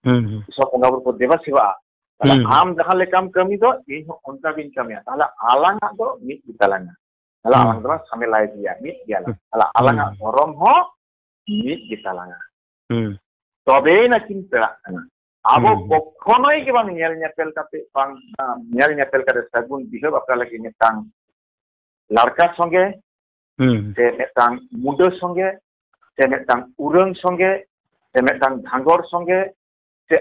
ᱦᱩᱸ, ᱦᱩᱸ᱾ ᱥᱚᱵ ᱵᱚᱸᱜᱟ ᱵᱩᱨᱩ ᱠᱚ ᱫᱮᱵᱟ ᱥᱮᱵᱟᱜᱼᱟ᱾ ᱛᱟᱦᱞᱮ ᱦᱩᱸ, ᱦᱩᱸ᱾ ᱟᱢ ᱡᱟᱦᱟᱸ ᱞᱮᱠᱟᱢ ᱠᱟᱹᱢᱤ ᱫᱚ, ᱤᱧ ᱦᱚᱸ ᱚᱱᱠᱟ ᱜᱤᱧ ᱠᱟᱹᱢᱤᱭᱟ᱾ ᱛᱟᱦᱞᱮ ᱟᱞᱟᱝᱟᱜ ᱫᱚ ᱢᱤᱫ ᱜᱮᱛᱟᱞᱟᱝᱟ᱾ ᱛᱟᱦᱞᱮ ᱦᱩᱸ᱾ ᱟᱞᱟᱝ ᱫᱚᱞᱟᱝ ᱥᱟᱢᱮᱞᱟᱭ ᱜᱮᱭᱟ, ᱢᱤᱫ ᱜᱮᱭᱟᱞᱟᱝ᱾ ᱦᱩᱸ᱾ ᱛᱟᱦᱞᱮ ᱟᱞᱟᱝᱟᱜ ᱦᱩᱸ᱾ ᱫᱷᱚᱨᱚᱢ ᱦᱚᱸ ᱢᱤᱫ ᱜᱮᱛᱟᱞᱟᱝᱟ᱾ ᱦᱩᱸ᱾ ᱛᱚᱵᱮᱭᱮᱱᱟ ᱠᱤᱱ ᱯᱮᱲᱟᱜ ᱠᱟᱱᱟ᱾ ᱟᱵᱚ ᱦᱩᱸ, ᱦᱩᱸ᱾ ᱠᱚᱠᱷᱚᱱᱳᱭ ᱜᱮ ᱵᱟᱝ ᱧᱮᱞ ᱧᱮᱯᱮᱞ ᱠᱟᱛᱮ, ᱵᱟᱝ, ᱧᱮᱞ ᱧᱮᱯᱮᱞ ᱠᱟᱛᱮ ᱥᱟᱹᱜᱩᱱ ᱵᱤᱦᱟᱹ ᱵᱟᱯᱞᱟ ᱞᱟᱹᱜᱤᱫ ᱢᱤᱫᱴᱟᱝ ᱞᱟᱲᱠᱟ ᱥᱚᱸᱜᱮ, ᱦᱩᱸ᱾ ᱥᱮ ᱢᱤᱫᱴᱟᱝ ᱢᱩᱰᱟᱹ ᱥᱚᱸᱜᱮ, ᱥᱮ ᱢᱤᱫᱴᱟᱝ ᱩᱨᱟᱹᱝ ᱥᱚᱸᱜᱮ, ᱥᱮ ᱢᱤᱫᱴᱟᱝ ᱫᱷᱟᱸᱜᱚᱲ ᱥᱚᱸᱜᱮ, ᱥᱮ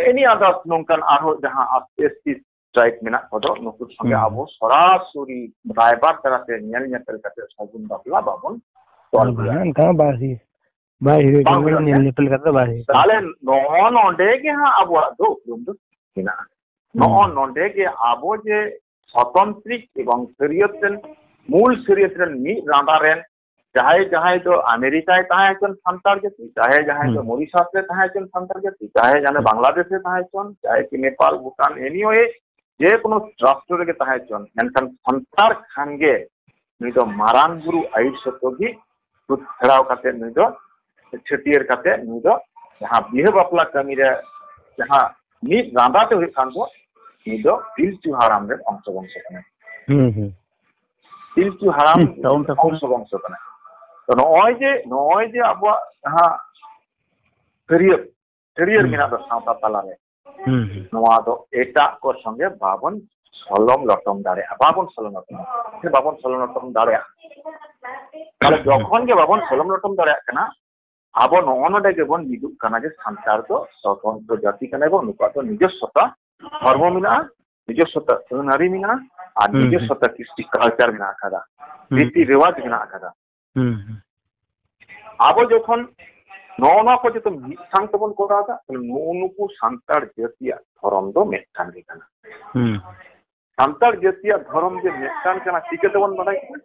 any others ᱱᱚᱝᱠᱟᱱ ᱟᱨᱦᱚᱸ ᱡᱟᱦᱟᱸ ᱮᱥ ᱴᱤ tribe ᱢᱮᱱᱟᱜ ᱠᱚᱫᱚ, ᱱᱩᱠᱩ ᱥᱚᱸᱜᱮ ᱦᱩᱸ᱾ ᱟᱵᱚ ᱥᱚᱨᱟᱥᱚᱨᱤ ᱨᱟᱭᱵᱟᱨ ᱛᱟᱞᱟᱛᱮ ᱧᱮᱞ ᱧᱮᱯᱮᱞ ᱠᱟᱛᱮ ᱥᱟᱹᱜᱩᱱ ᱵᱟᱯᱞᱟ ᱵᱟᱵᱚᱱ ᱛᱚᱞ ᱵᱟᱝ, ᱜᱮᱭᱟ᱾ ᱚᱱᱠᱟ ᱢᱟ ᱵᱟᱭ ᱦᱩᱭᱩᱜ, ᱵᱟᱭ ᱦᱩᱭᱩᱜ ᱵᱟᱝ ᱠᱟᱱᱟ, ᱦᱩᱭᱩᱜ ᱧᱮᱞ ᱜᱮᱭᱟ᱾ ᱧᱮᱯᱮᱞ ᱠᱟᱛᱮ ᱵᱟᱭ ᱦᱩᱭᱩᱜ ᱠᱟᱱᱟ᱾ ᱛᱟᱦᱞᱮ ᱱᱚᱜᱼᱚ ᱱᱚᱰᱮ ᱜᱮ ᱦᱟᱸᱜ ᱟᱵᱚᱣᱟᱜ ᱫᱚ ᱩᱯᱨᱩᱢ ᱫᱚ ᱢᱮᱱᱟᱜᱼᱟ᱾ ᱦᱩᱸ᱾ ᱱᱚᱜᱼᱚ ᱱᱚᱰᱮ ᱜᱮ ᱟᱵᱚ ᱡᱮ ᱥᱚᱛᱚᱱᱛᱨᱤᱠ ᱮᱵᱚᱝ ᱥᱟᱹᱨᱤᱭᱟᱹᱛ ᱨᱮᱱ, ᱢᱩᱞ ᱥᱟᱹᱨᱤᱭᱟᱹᱛ ᱨᱮᱱ ᱢᱤᱫ ᱨᱟᱸᱫᱟ ᱨᱮᱱ ᱡᱟᱦᱟᱸᱭ, ᱡᱟᱦᱟᱸᱭ ᱫᱚ ᱟᱢᱮᱨᱤᱠᱟᱭ ᱛᱟᱦᱮᱸ ᱦᱚᱪᱚᱱ ᱥᱟᱱᱛᱟᱲ ᱡᱟᱹᱛᱤ, ᱪᱟᱦᱮ ᱡᱟᱦᱟᱸᱭ ᱫᱚ ᱦᱩᱸ᱾ ᱢᱚᱨᱤᱥᱟᱥ ᱨᱮ ᱛᱟᱦᱮᱸ ᱦᱚᱪᱚᱱ ᱥᱟᱱᱛᱟᱲ ᱡᱟᱹᱛᱤ, ᱪᱟᱦᱮ ᱡᱟᱦᱟᱸᱭ ᱦᱩᱸ᱾ ᱵᱟᱝᱞᱟᱫᱮᱥ ᱨᱮ ᱛᱟᱦᱮᱸ ᱦᱚᱪᱚᱱ, ᱪᱟᱦᱮ ᱠᱤ ᱱᱮᱯᱟᱞ, ᱵᱷᱩᱴᱟᱱ, anyway, ᱡᱮᱠᱳᱱᱳ ᱨᱟᱥᱴᱨᱚ ᱨᱮᱜᱮ ᱛᱟᱦᱮᱸ ᱦᱚᱪᱚᱱ, ᱢᱮᱱᱠᱷᱟᱱ ᱥᱟᱱᱛᱟᱲ ᱠᱷᱟᱱ ᱜᱮ ᱱᱩᱭ ᱫᱚ ᱢᱟᱨᱟᱝ ᱵᱩᱨᱩ ᱟᱹᱭᱩᱨ ᱥᱚᱛᱚ ᱜᱮ ᱪᱷᱩᱛ ᱯᱷᱮᱨᱟᱣ ᱠᱟᱛᱮ ᱱᱩᱭ ᱫᱚ, ᱪᱷᱟᱹᱴᱭᱟᱹᱨ ᱠᱟᱛᱮ ᱱᱩᱭ ᱫᱚ ᱡᱟᱦᱟᱸ ᱵᱤᱦᱟᱹ ᱵᱟᱯᱞᱟ ᱠᱟᱹᱢᱤ ᱨᱮ ᱡᱟᱦᱟᱸ ᱢᱤᱫ ᱨᱟᱸᱫᱟ ᱛᱮ ᱦᱩᱭᱩᱜ ᱠᱟᱱ ᱫᱚ, ᱱᱩᱭ ᱫᱚ ᱯᱤᱞᱪᱩ ᱦᱟᱲᱟᱢ ᱨᱮᱱ ᱚᱝᱥᱚ ᱵᱚᱝᱥᱚ ᱠᱟᱱᱟᱭ᱾ ᱦᱩᱸ ᱦᱩᱸ ᱯᱤᱞᱪᱩ ᱦᱟᱲᱟᱢ ᱦᱩᱸ, ᱛᱟᱵᱚᱱ ᱛᱟᱠᱚ᱾ ᱚᱝᱥᱚ ᱵᱚᱝᱥᱚ ᱠᱟᱱᱟᱭ᱾ ᱛᱚ ᱱᱚᱜᱼᱚᱭ ᱡᱮ, ᱱᱚᱜᱼᱚᱭ ᱡᱮ ᱟᱵᱚᱣᱟᱜ ᱡᱟᱦᱟᱸ ᱪᱷᱟᱹᱨᱭᱟᱹᱨ, ᱪᱷᱟᱹᱨᱭᱟᱹᱨ ᱦᱩᱸ᱾ ᱢᱮᱱᱟᱜ ᱫᱚ ᱥᱟᱶᱛᱟ ᱛᱟᱞᱟᱨᱮ, ᱦᱩᱸ ᱦᱩᱸ ᱱᱚᱣᱟ ᱫᱚ ᱮᱴᱟᱜ ᱠᱚ ᱥᱚᱸᱜᱮ ᱵᱟᱵᱚᱱ ᱥᱚᱞᱚᱢ ᱞᱚᱴᱚᱢ ᱫᱟᱲᱮᱭᱟᱜᱼᱟ, ᱵᱟᱵᱚᱱ ᱥᱚᱞᱚᱢ ᱞᱚᱴᱚᱢ ᱥᱮ ᱵᱟᱵᱚᱱ ᱥᱚᱞᱚᱢ ᱞᱚᱴᱚᱢ ᱫᱟᱲᱮᱭᱟᱜᱼᱟ᱾ ᱛᱟᱦᱞᱮ ᱡᱚᱠᱷᱚᱱ ᱜᱮ ᱵᱟᱵᱚᱱ ᱥᱚᱞᱚᱢ ᱞᱚᱴᱚᱢ ᱫᱟᱲᱮᱭᱟᱜ ᱠᱟᱱᱟ, ᱟᱵᱚ ᱱᱚᱜᱼᱚ ᱱᱚᱰᱮ ᱜᱮᱵᱚᱱ ᱢᱤᱫᱚᱜ ᱠᱟᱱᱟ ᱡᱮ ᱥᱟᱱᱛᱟᱲ ᱫᱚ ᱥᱚᱛᱚᱱᱛᱨᱚ ᱡᱟᱹᱛᱤ ᱠᱟᱱᱟ ᱵᱚᱱ, ᱱᱩᱠᱩᱣᱟᱜ ᱫᱚ ᱱᱤᱡᱚᱥᱥᱚᱛᱟ ᱫᱷᱚᱨᱢᱚ ᱢᱮᱱᱟᱜᱼᱟ, ᱱᱤᱡᱚᱥᱥᱚᱛᱟ ᱟᱹᱱ ᱟᱹᱨᱤ ᱢᱮᱱᱟᱜᱼᱟ, ᱟᱨ ᱦᱩᱸ, ᱦᱩᱸ᱾ ᱱᱤᱡᱚᱥᱥᱚᱛᱟ ᱠᱨᱤᱥᱴᱤ ᱠᱟᱞᱪᱟᱨ ᱢᱮᱱᱟᱜ ᱟᱠᱟᱫᱟ, ᱦᱩᱸ᱾ ᱨᱤᱛᱤ ᱨᱮᱣᱟᱡᱽ ᱢᱮᱱᱟᱜ ᱟᱠᱟᱫᱟ᱾ ᱦᱩᱸ ᱦᱩᱸ ᱟᱵᱚ ᱡᱚᱠᱷᱚᱱ ᱱᱚᱜᱼᱚ ᱱᱚᱣᱟ ᱠᱚ ᱡᱚᱛᱚ ᱢᱤᱫ ᱥᱟᱝ ᱛᱮᱵᱚᱱ ᱠᱚᱨᱟᱣ ᱮᱫᱟ, ᱛᱟᱦᱞᱮ ᱱᱩᱜᱼᱩ ᱱᱩᱠᱩ ᱥᱟᱱᱛᱟᱲ ᱡᱟᱹᱛᱤᱭᱟᱜ ᱫᱷᱚᱨᱚᱢ ᱫᱚ ᱢᱤᱫᱴᱟᱝ ᱜᱮ ᱠᱟᱱᱟ᱾ ᱦᱩᱸ ᱥᱟᱱᱛᱟᱲ ᱡᱟᱹᱛᱤᱭᱟᱜ ᱫᱷᱚᱨᱚᱢ ᱡᱮ ᱢᱤᱫᱴᱟᱝ ᱠᱟᱱᱟ, ᱪᱤᱠᱟᱹ ᱛᱮᱵᱚᱱ ᱵᱟᱰᱟᱭ ᱠᱮᱫᱟ?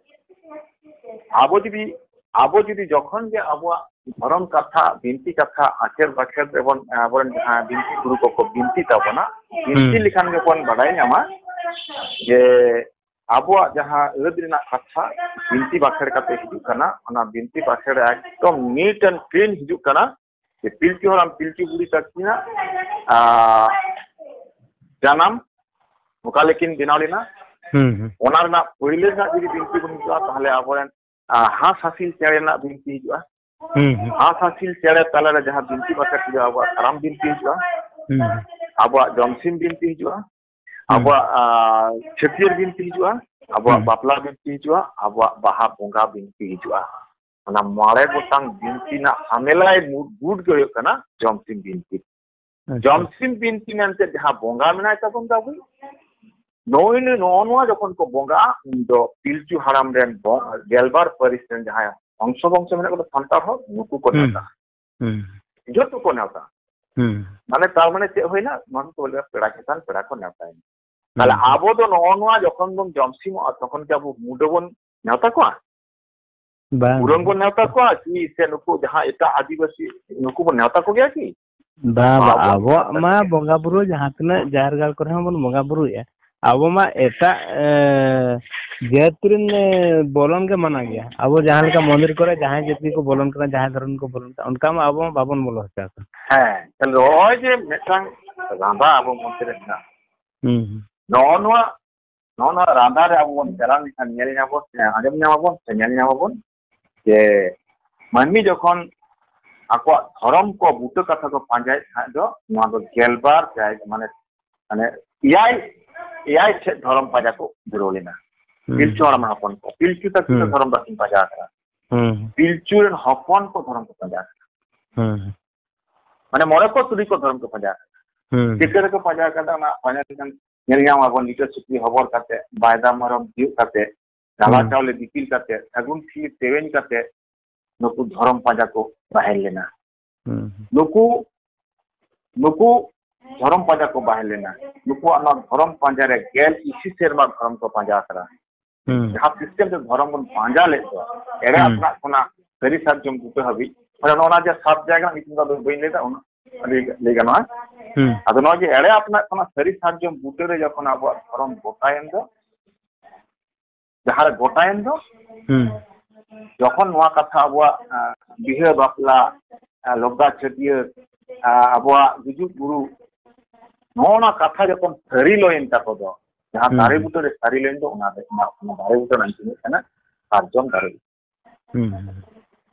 ᱟᱵᱚ ᱡᱩᱫᱤ, ᱟᱵᱚ ᱡᱩᱫᱤ ᱡᱚᱠᱷᱚᱱ ᱜᱮ ᱟᱵᱚᱣᱟᱜ ᱫᱷᱚᱨᱚᱢ ᱠᱟᱛᱷᱟ, ᱵᱤᱱᱛᱤ ᱠᱟᱛᱷᱟ, ᱟᱠᱷᱮᱲ ᱵᱟᱠᱷᱮᱲ ᱨᱮᱵᱚᱱ, ᱟᱵᱚᱨᱮᱱ ᱡᱟᱦᱟᱸ ᱵᱤᱱᱛᱤ ᱜᱩᱨᱩ ᱠᱚᱠᱚ ᱵᱤᱱᱛᱤ ᱛᱟᱵᱚᱱᱟ, ᱵᱤᱱᱛᱤ ᱦᱩᱸ᱾ ᱞᱮᱠᱷᱟᱱ ᱜᱮᱵᱚᱱ ᱵᱟᱰᱟᱭ ᱧᱟᱢᱟ ᱡᱮ ᱟᱵᱚᱣᱟᱜ ᱡᱟᱦᱟᱸ ᱟᱹᱫ ᱨᱮᱱᱟᱜ ᱠᱟᱛᱷᱟ ᱵᱤᱱᱛᱤ ᱵᱟᱠᱷᱮᱲ ᱠᱟᱛᱮ ᱦᱤᱡᱩᱜ ᱠᱟᱱᱟ, ᱚᱱᱟ ᱵᱤᱱᱛᱤ ᱵᱟᱠᱷᱮᱲ ᱮᱠᱫᱚᱢ neat and clean ᱦᱤᱡᱩᱜ ᱠᱟᱱᱟ ᱡᱮ ᱯᱤᱞᱪᱩ ᱦᱟᱲᱟᱢ ᱯᱤᱞᱪᱩ ᱵᱩᱲᱦᱤ ᱛᱟᱹᱠᱤᱱᱟᱜ, ᱟᱸ, ᱡᱟᱱᱟᱢ, ᱚᱠᱟ ᱞᱮᱠᱤᱱ ᱵᱮᱱᱟᱣ ᱞᱮᱱᱟ, ᱦᱩᱸ ᱦᱩᱸ ᱚᱱᱟ ᱨᱮᱱᱟᱜ ᱯᱳᱭᱞᱳ ᱨᱮᱱᱟᱜ ᱡᱩᱫᱤ ᱵᱤᱱᱛᱤ ᱵᱚᱱ ᱦᱤᱡᱩᱜᱼᱟ, ᱛᱟᱦᱞᱮ ᱟᱵᱚᱨᱮᱱ, ᱟᱸ, ᱦᱟᱸᱥ ᱦᱟᱹᱥᱤᱞ ᱪᱮᱬᱮ ᱨᱮᱱᱟᱜ ᱵᱤᱱᱛᱤ ᱦᱤᱡᱩᱜᱼᱟ᱾ ᱦᱩᱸ ᱦᱩᱸ ᱦᱟᱸᱥ ᱦᱟᱹᱥᱤᱞ ᱪᱮᱬᱮ ᱛᱟᱞᱟᱨᱮ ᱡᱟᱦᱟᱸ ᱵᱤᱱᱛᱤ ᱵᱟᱠᱷᱮᱲ ᱦᱤᱡᱩᱜᱼᱟ, ᱟᱵᱚᱣᱟᱜ ᱠᱟᱨᱟᱢ ᱵᱤᱱᱛᱤ ᱦᱤᱡᱩᱜᱼᱟ, ᱦᱩᱸ ᱦᱩᱸ ᱟᱵᱚᱣᱟᱜ ᱡᱚᱢᱥᱤᱢ ᱵᱤᱱᱛᱤ ᱦᱤᱡᱩᱜᱼᱟ, ᱦᱩᱸ᱾ ᱟᱵᱚᱣᱟᱜ, ᱟᱸ, ᱪᱷᱟᱹᱴᱭᱟᱹᱨ ᱵᱤᱱᱛᱤ ᱦᱤᱡᱩᱜᱼᱟ, ᱟᱵᱚᱣᱟᱜ ᱦᱩᱸ᱾ ᱵᱟᱯᱞᱟ ᱵᱤᱱᱛᱤ ᱦᱤᱡᱩᱜᱼᱟ, ᱟᱵᱚᱣᱟᱜ ᱵᱟᱦᱟ ᱵᱚᱸᱜᱟ ᱵᱤᱱᱛᱤ ᱦᱤᱡᱩᱜᱼᱟ᱾ ᱚᱱᱟ ᱢᱚᱬᱮ ᱜᱚᱴᱟᱝ ᱵᱤᱱᱛᱤ ᱨᱮᱱᱟᱜ ᱥᱟᱢᱮᱞᱟᱭ ᱢᱩ-, ᱜᱩᱴ ᱜᱮ ᱦᱩᱭᱩᱜ ᱠᱟᱱᱟ ᱡᱚᱢᱥᱤᱢ ᱵᱤᱱᱛᱤ᱾ ᱟᱪᱪᱷᱟ᱾ ᱡᱚᱢᱥᱤᱢ ᱵᱤᱱᱛᱤ ᱢᱮᱱᱛᱮ ᱡᱟᱦᱟᱸ ᱵᱚᱸᱜᱟ ᱢᱮᱱᱟᱭ ᱛᱟᱵᱚᱱ ᱫᱚ ᱟᱵᱚᱭᱤᱡ, ᱱᱩᱭ ᱱᱩᱭ ᱱᱚᱜᱼᱚ ᱱᱚᱣᱟ ᱡᱚᱠᱷᱚᱱ ᱠᱚ ᱵᱚᱸᱜᱟᱜᱼᱟ, ᱩᱱ ᱫᱚ ᱯᱤᱞᱪᱩ ᱦᱟᱲᱟᱢ ᱨᱮᱱ ᱵᱚ-, ᱜᱮᱞᱵᱟᱨ ᱯᱟᱹᱨᱤᱥ ᱨᱮᱱ ᱡᱟᱦᱟᱸᱭ ᱚᱝᱥᱚ ᱵᱚᱝᱥᱚ ᱢᱮᱱᱟᱜ ᱠᱚᱫᱚ ᱥᱟᱱᱛᱟᱲ ᱦᱚᱲ, ᱱᱩᱠᱩ ᱠᱚ ᱦᱩᱸ᱾ ᱱᱮᱣᱛᱟ᱾ ᱦᱩᱸ᱾ ᱡᱚᱛᱚ ᱠᱚ ᱱᱮᱣᱛᱟ᱾ ᱦᱩᱸ᱾ ᱢᱟᱱᱮ ᱛᱟᱨ ᱢᱟᱱᱮ ᱪᱮᱫ ᱦᱩᱭᱱᱟ? ᱱᱚᱣᱟ ᱠᱚ ᱵᱚᱞᱮ ᱯᱮᱲᱟ ᱪᱮᱛᱟᱱ ᱯᱮᱲᱟ ᱠᱚ ᱱᱮᱣᱛᱟᱭᱮᱱᱟ᱾ ᱛᱟᱦᱞᱮ ᱦᱩᱸ᱾ ᱟᱵᱚ ᱫᱚ ᱱᱚᱜᱼᱚ ᱱᱚᱣᱟ ᱡᱚᱠᱷᱚᱱ ᱵᱚᱱ ᱡᱚᱢ ᱥᱤᱢᱚᱜᱼᱟ, ᱛᱚᱠᱷᱚᱱ ᱠᱤ ᱟᱵᱚ ᱢᱩᱰᱟᱹ ᱵᱚᱱ ᱱᱮᱣᱛᱟ ᱠᱚᱣᱟ? ᱵᱟᱝ᱾ ᱯᱩᱨᱟᱹᱱ ᱵᱚᱱ ᱱᱮᱣᱛᱟ ᱠᱚᱣᱟ ᱠᱤ? ᱥᱮ ᱱᱩᱠᱩ ᱡᱟᱦᱟᱸ ᱮᱴᱟᱜ ᱟᱹᱫᱤᱵᱟᱹᱥᱤ, ᱱᱩᱠᱩ ᱵᱚᱱ ᱱᱮᱣᱛᱟ ᱠᱚᱜᱮᱭᱟ ᱠᱤ? ᱵᱟᱝ, ᱵᱟᱝ, ᱟᱵᱚᱣᱟᱜ ᱟᱵᱚᱣᱟᱜ ᱢᱟ ᱵᱚᱸᱜᱟ ᱵᱩᱨᱩ ᱡᱟᱦᱟᱸ ᱛᱤᱱᱟᱹᱜ ᱡᱟᱦᱮᱨ ᱜᱟᱲ ᱠᱚᱨᱮ ᱦᱚᱸ ᱵᱚᱱ ᱵᱚᱸᱜᱟ ᱵᱩᱨᱩᱭᱮᱫᱼᱟ, ᱟᱵᱚ ᱢᱟ ᱮᱴᱟᱜ, ᱮ, ᱡᱟᱹᱛ ᱨᱮᱱ, ᱮ, ᱵᱚᱞᱚᱱ ᱜᱮ ᱢᱟᱱᱟ ᱜᱮᱭᱟ᱾ ᱟᱵᱚ ᱡᱟᱦᱟᱸ ᱞᱮᱠᱟ ᱢᱚᱱᱫᱤᱨ ᱠᱚᱨᱮ ᱡᱟᱦᱟᱸᱭ ᱡᱟᱹᱛ ᱜᱮᱠᱚ ᱵᱚᱞᱚᱱ ᱠᱟᱱᱟ, ᱡᱟᱦᱟᱸᱭ ᱫᱷᱚᱨᱚᱢ ᱠᱚ ᱵᱚᱞᱚᱱ ᱠᱟᱱᱟ, ᱚᱱᱠᱟ ᱢᱟ ᱟᱵᱚ ᱢᱟ ᱵᱟᱵᱚᱱ ᱵᱚᱞᱚ ᱦᱚᱪᱚ ᱟᱠᱚᱣᱟ᱾ ᱦᱮᱸ, ᱛᱟᱦᱞᱮ ᱱᱚᱜᱼᱚᱭ ᱡᱮ ᱢᱤᱫᱴᱟᱝ ᱨᱟᱸᱫᱟ ᱟᱵᱚ ᱢᱚᱫᱽᱫᱷᱮ ᱨᱮ ᱢᱮᱱᱟᱜᱼᱟ, ᱦᱩᱸ, ᱦᱩᱸ᱾ ᱱᱚᱜᱼᱚ ᱱᱚᱣᱟ, ᱱᱚᱜᱼᱚ ᱱᱚᱣᱟ ᱨᱟᱸᱫᱟ ᱨᱮ ᱟᱵᱚ ᱵᱚᱱ ᱪᱟᱞᱟᱣ ᱞᱮᱱᱠᱷᱟᱱ ᱧᱮᱞ ᱧᱟᱢᱟᱵᱚᱱ, ᱦᱮᱸ, ᱟᱸᱡᱚᱢ ᱧᱟᱢᱟᱵᱚᱱ ᱥᱮ ᱧᱮᱞ ᱧᱟᱢᱟᱵᱚᱱ ᱡᱮ ᱢᱟᱹᱱᱢᱤ ᱡᱚᱠᱷᱚᱱ ᱟᱠᱚᱣᱟᱜ ᱫᱷᱚᱨᱚᱢ ᱠᱚ ᱵᱩᱴᱟᱹ ᱠᱟᱛᱷᱟ ᱠᱚ ᱯᱟᱸᱡᱟᱭᱮᱫ ᱠᱷᱟᱱ ᱫᱚ, ᱱᱚᱣᱟ ᱫᱚ ᱜᱮᱞᱵᱟᱨ ᱡᱟᱭᱜᱟ, ᱢᱟᱱᱮ, ᱢᱟᱱᱮ ᱮᱭᱟᱭ, ᱮᱭᱟᱭ ᱴᱷᱮᱡ ᱫᱷᱚᱨᱚᱢ ᱯᱟᱸᱡᱟ ᱠᱚ ᱫᱷᱩᱨᱟᱹᱣ ᱞᱮᱱᱟ᱾ ᱦᱩᱸ᱾ ᱯᱤᱞᱪᱩ ᱦᱟᱲᱟᱢ ᱦᱚᱯᱚᱱ ᱠᱚ, ᱯᱤᱞᱪᱩ ᱛᱟᱹᱠᱤᱱ ᱫᱚ ᱦᱩᱸ᱾ ᱫᱷᱚᱨᱚᱢ ᱵᱟᱹᱠᱤᱱ ᱯᱟᱸᱡᱟ ᱟᱠᱟᱫᱟ᱾ ᱦᱩᱸ᱾ ᱯᱤᱞᱪᱩ ᱨᱮᱱ ᱦᱚᱯᱚᱱ ᱠᱚ ᱫᱷᱚᱨᱚᱢ ᱠᱚ ᱯᱟᱸᱡᱟ ᱟᱠᱟᱫᱟ᱾ ᱦᱩᱸ᱾ ᱢᱟᱱᱮ ᱢᱚᱬᱮ ᱠᱚ ᱛᱩᱨᱩᱭ ᱠᱚ ᱫᱷᱚᱨᱚᱢ ᱠᱚ ᱯᱟᱸᱡᱟ ᱟᱠᱟᱫᱟ᱾ ᱦᱩᱸ᱾ ᱪᱤᱠᱟᱹ ᱨᱮᱠᱚ ᱯᱟᱸᱡᱟ ᱟᱠᱟᱫᱟ, ᱚᱱᱟ ᱯᱟᱸᱡᱟ ᱞᱮᱠᱷᱟᱱ ᱧᱮᱞ ᱧᱟᱢ ᱟᱵᱚᱱ, ᱞᱤᱴᱟᱹ ᱥᱩᱠᱨᱤ ᱦᱚᱵᱚᱨ ᱠᱟᱛᱮ, ᱵᱟᱭᱫᱟ ᱢᱮᱨᱚᱢ ᱛᱤᱭᱳᱜ ᱠᱟᱛᱮ, ᱰᱷᱟᱞᱟ ᱦᱩᱸ᱾ ᱪᱟᱣᱞᱮ ᱫᱤᱯᱤᱞ ᱠᱟᱛᱮ, ᱥᱟᱹᱜᱩᱱ ᱴᱷᱤᱞᱤ ᱛᱮᱣᱮᱧ ᱠᱟᱛᱮ, ᱱᱩᱠᱩ ᱫᱷᱚᱨᱚᱢ ᱯᱟᱸᱡᱟ ᱠᱚ ᱵᱟᱦᱮᱞ ᱞᱮᱱᱟ᱾ ᱦᱩᱸ᱾ ᱱᱩᱠᱩ, ᱱᱩᱠᱩ ᱫᱷᱚᱨᱚᱢ ᱯᱟᱸᱡᱟ ᱠᱚ ᱵᱟᱦᱮᱞ ᱞᱮᱱᱟ᱾ ᱱᱩᱠᱩᱣᱟᱜ ᱱᱚᱣᱟ ᱫᱷᱚᱨᱚᱢ ᱯᱟᱸᱡᱟ ᱨᱮ ᱜᱮᱞ ᱤᱥᱤ ᱥᱮᱨᱢᱟ ᱫᱷᱚᱨᱚᱢ ᱠᱚ ᱯᱟᱸᱡᱟ ᱟᱠᱟᱫᱟ᱾ ᱦᱩᱸ᱾ ᱡᱟᱦᱟᱸ system ᱛᱮ ᱫᱷᱚᱨᱚᱢ ᱵᱚᱱ ᱯᱟᱸᱡᱟ ᱞᱮᱫ ᱫᱚ, ᱮᱲᱮ ᱦᱩᱸ᱾ ᱟᱯᱱᱟᱜ ᱠᱷᱚᱱᱟᱜ ᱥᱟᱹᱨᱤ ᱥᱟᱨᱡᱚᱢ ᱵᱩᱴᱟᱹ ᱦᱟᱹᱵᱤᱡ, ᱢᱟᱱᱮ ᱱᱚᱜᱼᱚ ᱱᱚᱣᱟ ᱡᱮ ᱥᱟᱛ ᱡᱟᱭᱜᱟ ᱨᱮᱱᱟᱜ ᱧᱩᱛᱩᱢ ᱫᱚ ᱟᱫᱚ ᱵᱟᱹᱧ ᱞᱟᱹᱭᱫᱟ, ᱩᱱᱟᱹᱜ ᱞᱟᱹᱭ, ᱞᱟᱹᱭ ᱜᱟᱱᱚᱜᱼᱟ᱾ ᱦᱩᱸ᱾ ᱟᱫᱚ ᱱᱚᱣᱟ ᱡᱮ ᱮᱲᱮ ᱟᱯᱱᱟᱜ ᱠᱷᱚᱱᱟᱜ ᱥᱟᱹᱨᱤ ᱥᱟᱨᱡᱚᱢ ᱵᱩᱴᱟᱹ ᱨᱮ ᱡᱚᱠᱷᱚᱱ ᱟᱵᱚᱣᱟᱜ ᱫᱷᱚᱨᱚᱢ ᱜᱚᱴᱟᱭᱮᱱ ᱫᱚ, ᱡᱟᱦᱟᱸ ᱨᱮ ᱜᱚᱴᱟᱭᱮᱱ ᱫᱚ, ᱦᱩᱸ᱾ ᱡᱚᱠᱷᱚᱱ ᱱᱚᱣᱟ ᱠᱟᱛᱷᱟ ᱟᱵᱚᱣᱟᱜ, ᱟᱸ, ᱵᱤᱦᱟᱹ ᱵᱟᱯᱞᱟ, ᱟᱸ, ᱞᱚᱜᱫᱟ ᱪᱷᱟᱹᱴᱭᱟᱹᱨ, ᱟᱸ, ᱟᱵᱚᱣᱟᱜ ᱜᱩᱡᱩᱜ ᱜᱩᱨᱩ, ᱱᱚᱜᱼᱚ ᱱᱚᱣᱟ ᱠᱟᱛᱷᱟ ᱡᱚᱠᱷᱚᱱ ᱥᱟᱹᱨᱤ ᱞᱚᱭᱮᱱ ᱛᱟᱠᱚ ᱫᱚ, ᱡᱟᱦᱟᱸ ᱦᱩᱸ᱾ ᱫᱟᱨᱮ ᱵᱩᱴᱟᱹ ᱨᱮ ᱥᱟᱹᱨᱤ ᱞᱚᱭᱮᱱ ᱫᱚ, ᱚᱱᱟ ᱫᱚ, ᱚᱱᱟ, ᱚᱱᱟ ᱫᱟᱨᱮ ᱵᱩᱴᱟᱹ ᱨᱮᱱᱟᱜ ᱧᱩᱛᱩᱢ ᱦᱩᱭᱩᱜ ᱠᱟᱱᱟ ᱥᱟᱨᱡᱚᱢ ᱫᱟᱨᱮ᱾ ᱦᱩᱸ᱾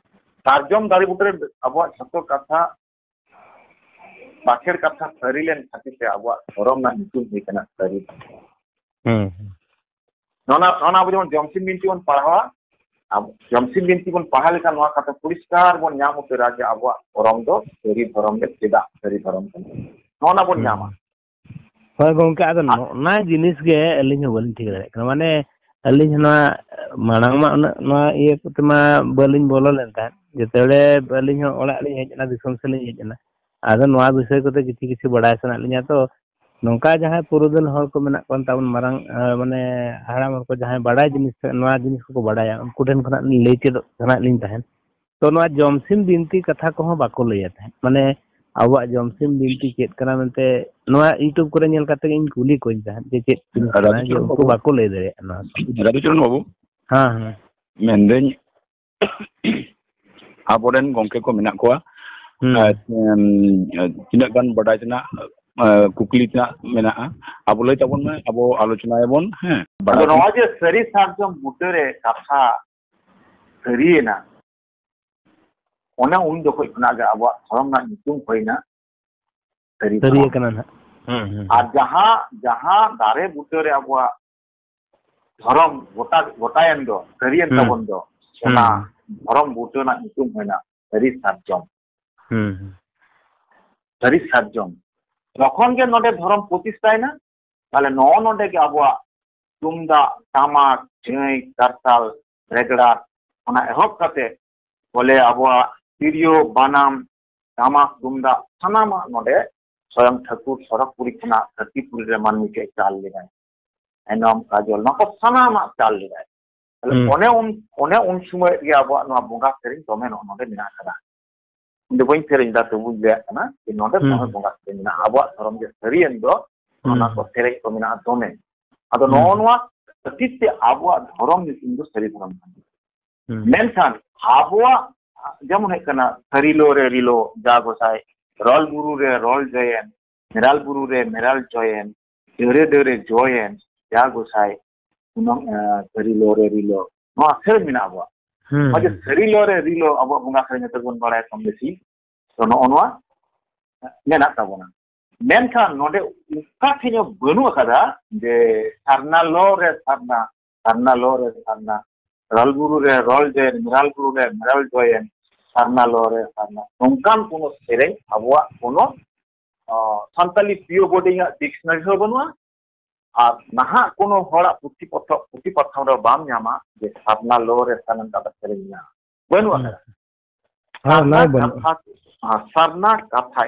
ᱥᱟᱨᱡᱚᱢ ᱫᱟᱨᱮ ᱵᱩᱴᱟᱹ ᱨᱮ ᱟᱵᱚᱣᱟᱜ ᱡᱷᱚᱛᱚ ᱠᱟᱛᱷᱟ, ᱵᱟᱠᱷᱮᱲ ᱠᱟᱛᱷᱟ ᱥᱟᱹᱨᱤ ᱞᱮᱱ ᱠᱷᱟᱹᱛᱤᱨ ᱛᱮ ᱟᱵᱚᱣᱟᱜ ᱫᱷᱚᱨᱚᱢ ᱨᱮᱱᱟᱜ ᱧᱩᱛᱩᱢ ᱦᱩᱭ ᱠᱟᱱᱟ ᱥᱟᱹᱨᱤ ᱫᱷᱚᱨᱚᱢ᱾ ᱦᱩᱸ᱾ ᱱᱚᱣᱟ, ᱱᱚᱣᱟ ᱟᱵᱚ ᱡᱮᱢᱚᱱ ᱡᱚᱢᱥᱤᱢ ᱵᱤᱱᱛᱤ ᱵᱚᱱ ᱯᱟᱲᱦᱟᱣᱟ, ᱟᱵᱚ ᱡᱚᱢᱥᱤᱢ ᱵᱤᱱᱛᱤ ᱵᱚᱱ ᱯᱟᱲᱦᱟᱣ ᱞᱮᱠᱷᱟᱱ ᱱᱚᱣᱟ ᱠᱟᱛᱷᱟ ᱯᱚᱨᱤᱥᱠᱟᱨ ᱵᱚᱱ ᱧᱟᱢ ᱩᱛᱟᱹᱨᱟ ᱡᱮ ᱟᱵᱚᱣᱟᱜ ᱫᱷᱚᱨᱚᱢ ᱫᱚ ᱥᱟᱹᱨᱤ ᱫᱷᱚᱨᱚᱢ ᱨᱮ ᱪᱮᱫᱟᱜ ᱥᱟᱹᱨᱤ ᱫᱷᱚᱨᱚᱢ ᱠᱟᱱᱟ, ᱱᱚᱜᱼᱚ ᱱᱟ ᱵᱚᱱ ᱦᱩᱸ᱾ ᱧᱟᱢᱟ᱾ ᱦᱳᱭ ᱜᱚᱢᱠᱮ, ᱟᱫᱚ ᱟᱨ ᱱᱚᱜᱼᱱᱟ ᱡᱤᱱᱤᱥ ᱜᱮ ᱟᱹᱞᱤᱧ ᱦᱚᱸ ᱵᱟᱹᱞᱤᱧ ᱴᱷᱤᱠᱟᱹ ᱫᱟᱲᱮᱭᱟᱜ ᱠᱟᱱᱟ᱾ ᱢᱟᱱᱮ ᱟᱹᱞᱤᱧ ᱦᱚᱸ ᱱᱚᱣᱟ ᱢᱟᱲᱟᱝ ᱢᱟ ᱩᱱᱟᱹᱜ ᱱᱚᱣᱟ ᱤᱭᱟᱹ ᱠᱚᱛᱮ ᱢᱟ ᱵᱟᱹᱞᱤᱧ ᱵᱚᱞᱚ ᱞᱮᱱ ᱛᱟᱦᱮᱸᱫ᱾ ᱡᱮᱛᱮ ᱵᱮᱲᱮ ᱟᱹᱞᱤᱧ ᱦᱚᱸ ᱚᱲᱟᱜ ᱞᱤᱧ ᱦᱮᱡ ᱮᱱᱟ, ᱫᱤᱥᱚᱢ ᱥᱮᱫ ᱞᱤᱧ ᱦᱮᱡ ᱮᱱᱟ, ᱟᱫᱚ ᱱᱚᱣᱟ ᱵᱤᱥᱚᱭ ᱠᱚᱛᱮ ᱠᱤᱪᱷᱩ ᱠᱤᱪᱷᱩ ᱵᱟᱲᱟᱭ ᱥᱟᱱᱟᱭᱮᱫ ᱞᱤᱧᱟ᱾ ᱛᱚ ᱱᱚᱝᱠᱟ ᱡᱟᱦᱟᱸᱭ ᱯᱩᱨᱩᱫᱷᱩᱞ ᱦᱚᱲ ᱠᱚ ᱢᱮᱱᱟᱜ ᱠᱚᱣᱟ ᱛᱟᱵᱚᱱ, ᱢᱟᱨᱟᱝ, ᱮ, ᱢᱟᱱᱮ ᱦᱟᱲᱟᱢ ᱦᱚᱲ ᱠᱚ ᱡᱟᱦᱟᱸᱭ ᱵᱟᱲᱟᱭ ᱡᱤᱱᱤᱥ, ᱱᱚᱣᱟ ᱡᱤᱱᱤᱥ ᱠᱚᱠᱚ ᱵᱟᱲᱟᱭᱟ, ᱩᱱᱠᱩ ᱴᱷᱮᱱ ᱠᱷᱚᱱᱟᱜ ᱞᱤᱧ ᱞᱟᱹᱭ ᱪᱮᱫᱚᱜ ᱥᱟᱱᱟᱭᱮᱫ ᱞᱤᱧ ᱛᱟᱦᱮᱸᱫ᱾ ᱛᱚ ᱱᱚᱣᱟ ᱡᱚᱢᱥᱤᱢ ᱵᱤᱱᱛᱤ ᱠᱟᱛᱷᱟ ᱠᱚᱦᱚᱸ ᱵᱟᱠᱚ ᱞᱟᱹᱭᱟ ᱛᱟᱦᱮᱸᱫ, ᱢᱟᱱᱮ ᱟᱵᱚᱣᱟᱜ ᱡᱚᱢᱥᱤᱢ ᱵᱤᱱᱛᱤ ᱪᱮᱫ ᱠᱟᱱᱟ ᱢᱮᱱᱛᱮ ᱱᱚᱣᱟ YouTube ᱠᱚᱨᱮ ᱧᱮᱞ ᱠᱟᱛᱮ ᱜᱤᱧ ᱠᱩᱞᱤ ᱠᱚᱣᱟᱧ ᱛᱟᱦᱮᱸᱫ ᱡᱮ ᱪᱮᱫ ᱡᱤᱱᱤᱥ ᱠᱟᱱᱟ, ᱨᱟᱫᱷᱩᱪᱚᱨᱚᱱ ᱡᱮ ᱩᱱᱠᱩ ᱵᱟᱹᱵᱩ᱾ ᱵᱟᱠᱚ ᱞᱟᱹᱭ ᱫᱟᱲᱮᱭᱟᱜ ᱠᱟᱱᱟ᱾ ᱨᱟᱫᱷᱩᱪᱚᱨᱚᱱ ᱵᱟᱹᱵᱩ᱾ ᱦᱮᱸ, ᱦᱮᱸ᱾ ᱢᱮᱱᱫᱟᱹᱧ, ᱟᱵᱚᱨᱮᱱ ᱜᱚᱝᱠᱮ ᱠᱚ ᱢᱮᱱᱟᱜ ᱠᱚᱣᱟ᱾ ᱦᱩᱸ᱾ ᱟᱨ, ᱩᱢ, ᱛᱤᱱᱟᱹᱜ ᱜᱟᱱ ᱵᱟᱰᱟᱭ ᱛᱮᱱᱟᱜ, ᱟ, ᱠᱩᱠᱞᱤ ᱛᱮᱱᱟᱜ ᱢᱮᱱᱟᱜᱼᱟ, ᱟᱵᱚ ᱞᱟᱹᱭ ᱛᱟᱵᱚᱱ ᱢᱮ, ᱟᱵᱚ ᱟᱞᱳᱪᱚᱱᱟᱭᱟᱵᱚᱱ, ᱦᱮᱸ, ᱟᱫᱚ ᱵᱟᱰᱟᱭ ᱱᱚᱣᱟ ᱡᱮ ᱥᱟᱹᱨᱤ ᱥᱟᱨᱡᱚᱢ ᱵᱩᱴᱟᱹᱨᱮ ᱠᱟᱛᱷᱟ ᱥᱟᱹᱨᱤᱭᱮᱱᱟ, ᱚᱱᱮ ᱩᱱ ᱡᱚᱠᱷᱚᱡ ᱠᱷᱚᱱᱟᱜ ᱜᱮ ᱟᱵᱚᱣᱟᱜ ᱫᱷᱚᱨᱚᱢ ᱨᱮᱱᱟᱜ ᱧᱩᱛᱩᱢ ᱦᱩᱭᱱᱟ ᱥᱟᱹᱨᱤ ᱥᱟᱹᱨᱤ ᱫᱷᱚᱨᱚᱢ᱾ ᱠᱟᱱᱟ ᱱᱟᱦᱟᱜ᱾ ᱦᱩᱸ, ᱦᱩᱸ᱾ ᱟᱨ ᱡᱟᱦᱟᱸ, ᱡᱟᱦᱟᱸ ᱫᱟᱨᱮ ᱵᱩᱴᱟᱹᱨᱮ ᱟᱵᱚᱣᱟᱜ ᱫᱷᱚᱨᱚᱢ ᱜᱚᱴᱟ, ᱜᱚᱴᱟᱭᱮᱱ ᱫᱚ, ᱥᱟᱹᱨᱤᱭᱮᱱ ᱦᱩᱸ᱾ ᱛᱟᱵᱚᱱ ᱫᱚ, ᱚᱱᱟ ᱦᱩᱸ᱾ ᱫᱷᱚᱨᱚᱢ ᱵᱩᱴᱟᱹ ᱨᱮᱱᱟᱜ ᱧᱩᱛᱩᱢ ᱦᱩᱭᱱᱟ ᱥᱟᱹᱨᱤ ᱥᱟᱨᱡᱚᱢ᱾ ᱦᱩᱸ, ᱦᱩᱸ᱾ ᱥᱟᱹᱨᱤ ᱥᱟᱨᱡᱚᱢ᱾ ᱡᱚᱠᱷᱚᱱ ᱜᱮ ᱱᱚᱰᱮ ᱫᱷᱚᱨᱚᱢ ᱯᱨᱚᱛᱤᱥᱴᱷᱟᱭᱮᱱᱟ, ᱛᱟᱦᱞᱮ ᱱᱚᱜᱼᱚ ᱱᱚᱰᱮ ᱜᱮ ᱟᱵᱚᱣᱟᱜ ᱛᱩᱢᱫᱟᱜ, ᱴᱟᱢᱟᱠ, ᱡᱷᱟᱹᱭ, ᱠᱟᱨᱛᱟᱞ, ᱨᱮᱜᱽᱲᱟ, ᱚᱱᱟ ᱮᱦᱚᱵ ᱠᱟᱛᱮ ᱵᱚᱞᱮ ᱟᱵᱚᱣᱟᱜ ᱛᱤᱨᱭᱳ, ᱵᱟᱱᱟᱢ, ᱴᱟᱢᱟᱠ, ᱛᱩᱢᱫᱟᱜ, ᱥᱟᱱᱟᱢᱟᱜ ᱱᱚᱰᱮ ᱥᱚᱭᱚᱝ ᱴᱷᱟᱹᱠᱩᱨ ᱥᱚᱨᱚᱜᱽᱯᱩᱨᱤ ᱠᱷᱚᱱᱟᱜ ᱫᱷᱟᱹᱨᱛᱤᱯᱩᱨᱤ ᱨᱮ ᱢᱟᱹᱱᱢᱤ ᱴᱷᱮᱱ ᱪᱟᱞ ᱞᱮᱫᱟᱭ᱾ ᱮᱱᱚᱢ, ᱠᱟᱡᱚᱞ, ᱱᱚᱣᱟ ᱠᱚ ᱥᱟᱱᱟᱢᱟᱜ ᱪᱟᱞ ᱞᱮᱫᱟᱭ᱾ ᱛᱟᱦᱞᱮ ᱦᱩᱸ᱾ ᱚᱱᱮ ᱩᱱ, ᱚᱱᱮ ᱩᱱ ᱥᱚᱢᱚᱭ ᱜᱮ ᱟᱵᱚᱣᱟᱜ ᱱᱚᱣᱟ ᱵᱚᱸᱜᱟ ᱥᱮᱨᱮᱧ ᱫᱚᱢᱮ ᱱᱚᱜᱼᱚ ᱱᱚᱰᱮ ᱢᱮᱱᱟᱜ ᱟᱠᱟᱫᱟ᱾ ᱤᱧ ᱫᱚ ᱵᱟᱹᱧ ᱥᱮᱨᱮᱧ ᱮᱫᱟ, ᱛᱚᱵᱩᱧ ᱞᱟᱹᱭᱟᱜ ᱠᱟᱱᱟ ᱡᱮ ᱱᱚᱰᱮ ᱦᱩᱸ᱾ ᱫᱚᱢᱮ ᱵᱚᱸᱜᱟ ᱥᱮᱨᱮᱧ ᱢᱮᱱᱟᱜᱼᱟ᱾ ᱟᱵᱚᱣᱟᱜ ᱫᱷᱚᱨᱚᱢ ᱡᱮ ᱥᱟᱹᱨᱤᱭᱮᱱ ᱫᱚ, ᱦᱩᱸ᱾ ᱚᱱᱟ ᱠᱚ ᱥᱮᱨᱮᱧ ᱠᱚ ᱢᱮᱱᱟᱜᱼᱟ ᱫᱚᱢᱮ᱾ ᱟᱫᱚ ᱦᱩᱸ᱾ ᱱᱚᱜᱼᱚ ᱱᱚᱣᱟ ᱠᱷᱟᱹᱛᱤᱨ ᱛᱮ ᱟᱵᱚᱣᱟᱜ ᱫᱷᱚᱨᱚᱢ ᱧᱩᱛᱩᱢ ᱫᱚ ᱥᱟᱹᱨᱤ ᱫᱷᱚᱨᱚᱢ ᱠᱟᱱᱟ᱾ ᱦᱩᱸ᱾ ᱢᱮᱱᱠᱷᱟᱱ ᱟᱵᱚᱣᱟᱜ ᱡᱮᱢᱚᱱ ᱦᱩᱭᱩᱜ ᱠᱟᱱᱟ, ᱥᱟᱹᱨᱤᱞᱳ ᱨᱮ ᱨᱤᱞᱳ ᱡᱟ ᱜᱚᱸᱥᱟᱭ, ᱨᱚᱞ ᱵᱩᱨᱩ ᱨᱮ ᱨᱚᱞ ᱡᱚᱭᱮᱱ, ᱢᱮᱨᱟᱞ ᱵᱩᱨᱩ ᱨᱮ ᱢᱮᱨᱟᱞ ᱡᱚᱭᱮᱱ, ᱰᱟᱹᱨᱮ ᱰᱟᱹᱨᱮ ᱡᱚᱭᱮᱱ ᱡᱟ ᱜᱚᱸᱥᱟᱭ, ᱩᱱᱟᱹᱝ, ᱮ, ᱥᱟᱹᱨᱤᱞᱳ ᱨᱮ ᱨᱤᱞᱳ, ᱱᱚᱣᱟ ᱥᱮᱨᱮᱧ ᱢᱮᱱᱟᱜᱼᱟ ᱟᱵᱚᱣᱟᱜ᱾ ᱦᱩᱸ᱾ ᱱᱚᱜᱼᱚᱭ ᱡᱮ ᱥᱟᱹᱨᱤᱞᱳ ᱨᱮ ᱨᱤᱞᱳ ᱟᱵᱚᱣᱟᱜ ᱵᱚᱸᱜᱟ ᱥᱮᱨᱮᱧ ᱡᱚᱛᱚ ᱜᱮᱵᱚᱱ ᱵᱟᱲᱟᱭᱟ ᱠᱚᱢ ᱵᱮᱥᱤ, ᱛᱚ ᱱᱚᱜᱼᱚ ᱱᱚᱣᱟ ᱢᱮᱱᱟᱜ ᱛᱟᱵᱚᱱᱟ᱾ ᱢᱮᱱᱠᱷᱟᱱ ᱱᱚᱰᱮ ᱚᱠᱟ ᱴᱷᱮᱱ ᱦᱚᱸ ᱵᱟᱹᱱᱩᱜ ᱟᱠᱟᱫᱟ ᱡᱮ ᱥᱟᱨᱱᱟ ᱞᱚ ᱨᱮ ᱥᱟᱨᱱᱟ, ᱥᱟᱨᱱᱟ ᱞᱚ ᱨᱮ ᱥᱟᱨᱱᱟ, ᱨᱚᱞ ᱵᱩᱨᱩ ᱨᱮ ᱨᱚᱞ ᱡᱚᱭᱮᱱ, ᱢᱮᱨᱟᱞ ᱵᱩᱨᱩ ᱨᱮ ᱢᱮᱨᱟᱞ ᱡᱚᱭᱮᱱ, ᱥᱟᱨᱱᱟ ᱞᱚ ᱨᱮ ᱥᱟᱨᱱᱟ, ᱱᱚᱝᱠᱟᱱ ᱠᱳᱱᱳ ᱥᱮᱨᱮᱧ ᱟᱵᱚᱣᱟᱜ ᱠᱳᱱᱳ, ᱚ, ᱥᱟᱱᱛᱟᱞᱤ ᱯᱤᱭᱳ ᱵᱳᱨᱰᱤᱝ ᱟᱜ ᱰᱤᱠᱥᱱᱟᱨᱤ ᱦᱚᱸ ᱵᱟᱹᱱᱩᱜᱼᱟ᱾ ᱟᱨ ᱱᱟᱦᱟᱜ ᱠᱳᱱᱳ ᱦᱚᱲᱟᱜ ᱯᱩᱛᱷᱤ ᱯᱚᱛᱷᱚᱵ, ᱯᱩᱛᱷᱤ ᱯᱟᱛᱷᱟᱢ ᱨᱮ ᱵᱟᱢ ᱧᱟᱢᱟ ᱡᱮ ᱥᱟᱨᱱᱟ ᱞᱚ ᱨᱮ ᱥᱟᱨᱱᱟ ᱠᱟᱛᱷᱟ ᱥᱮᱨᱮᱧ ᱢᱮᱱᱟᱜᱼᱟ, ᱵᱟᱹᱱᱩᱜ ᱦᱩᱸ᱾ ᱟᱠᱟᱫᱟ᱾ ᱦᱮᱸ, ᱥᱟᱨᱱᱟ ᱱᱚᱣᱟ ᱵᱟᱹᱱᱩᱜᱼᱟ᱾ ᱠᱟᱛᱷᱟ, ᱦᱮᱸ, ᱥᱟᱨᱱᱟ ᱠᱟᱛᱷᱟ,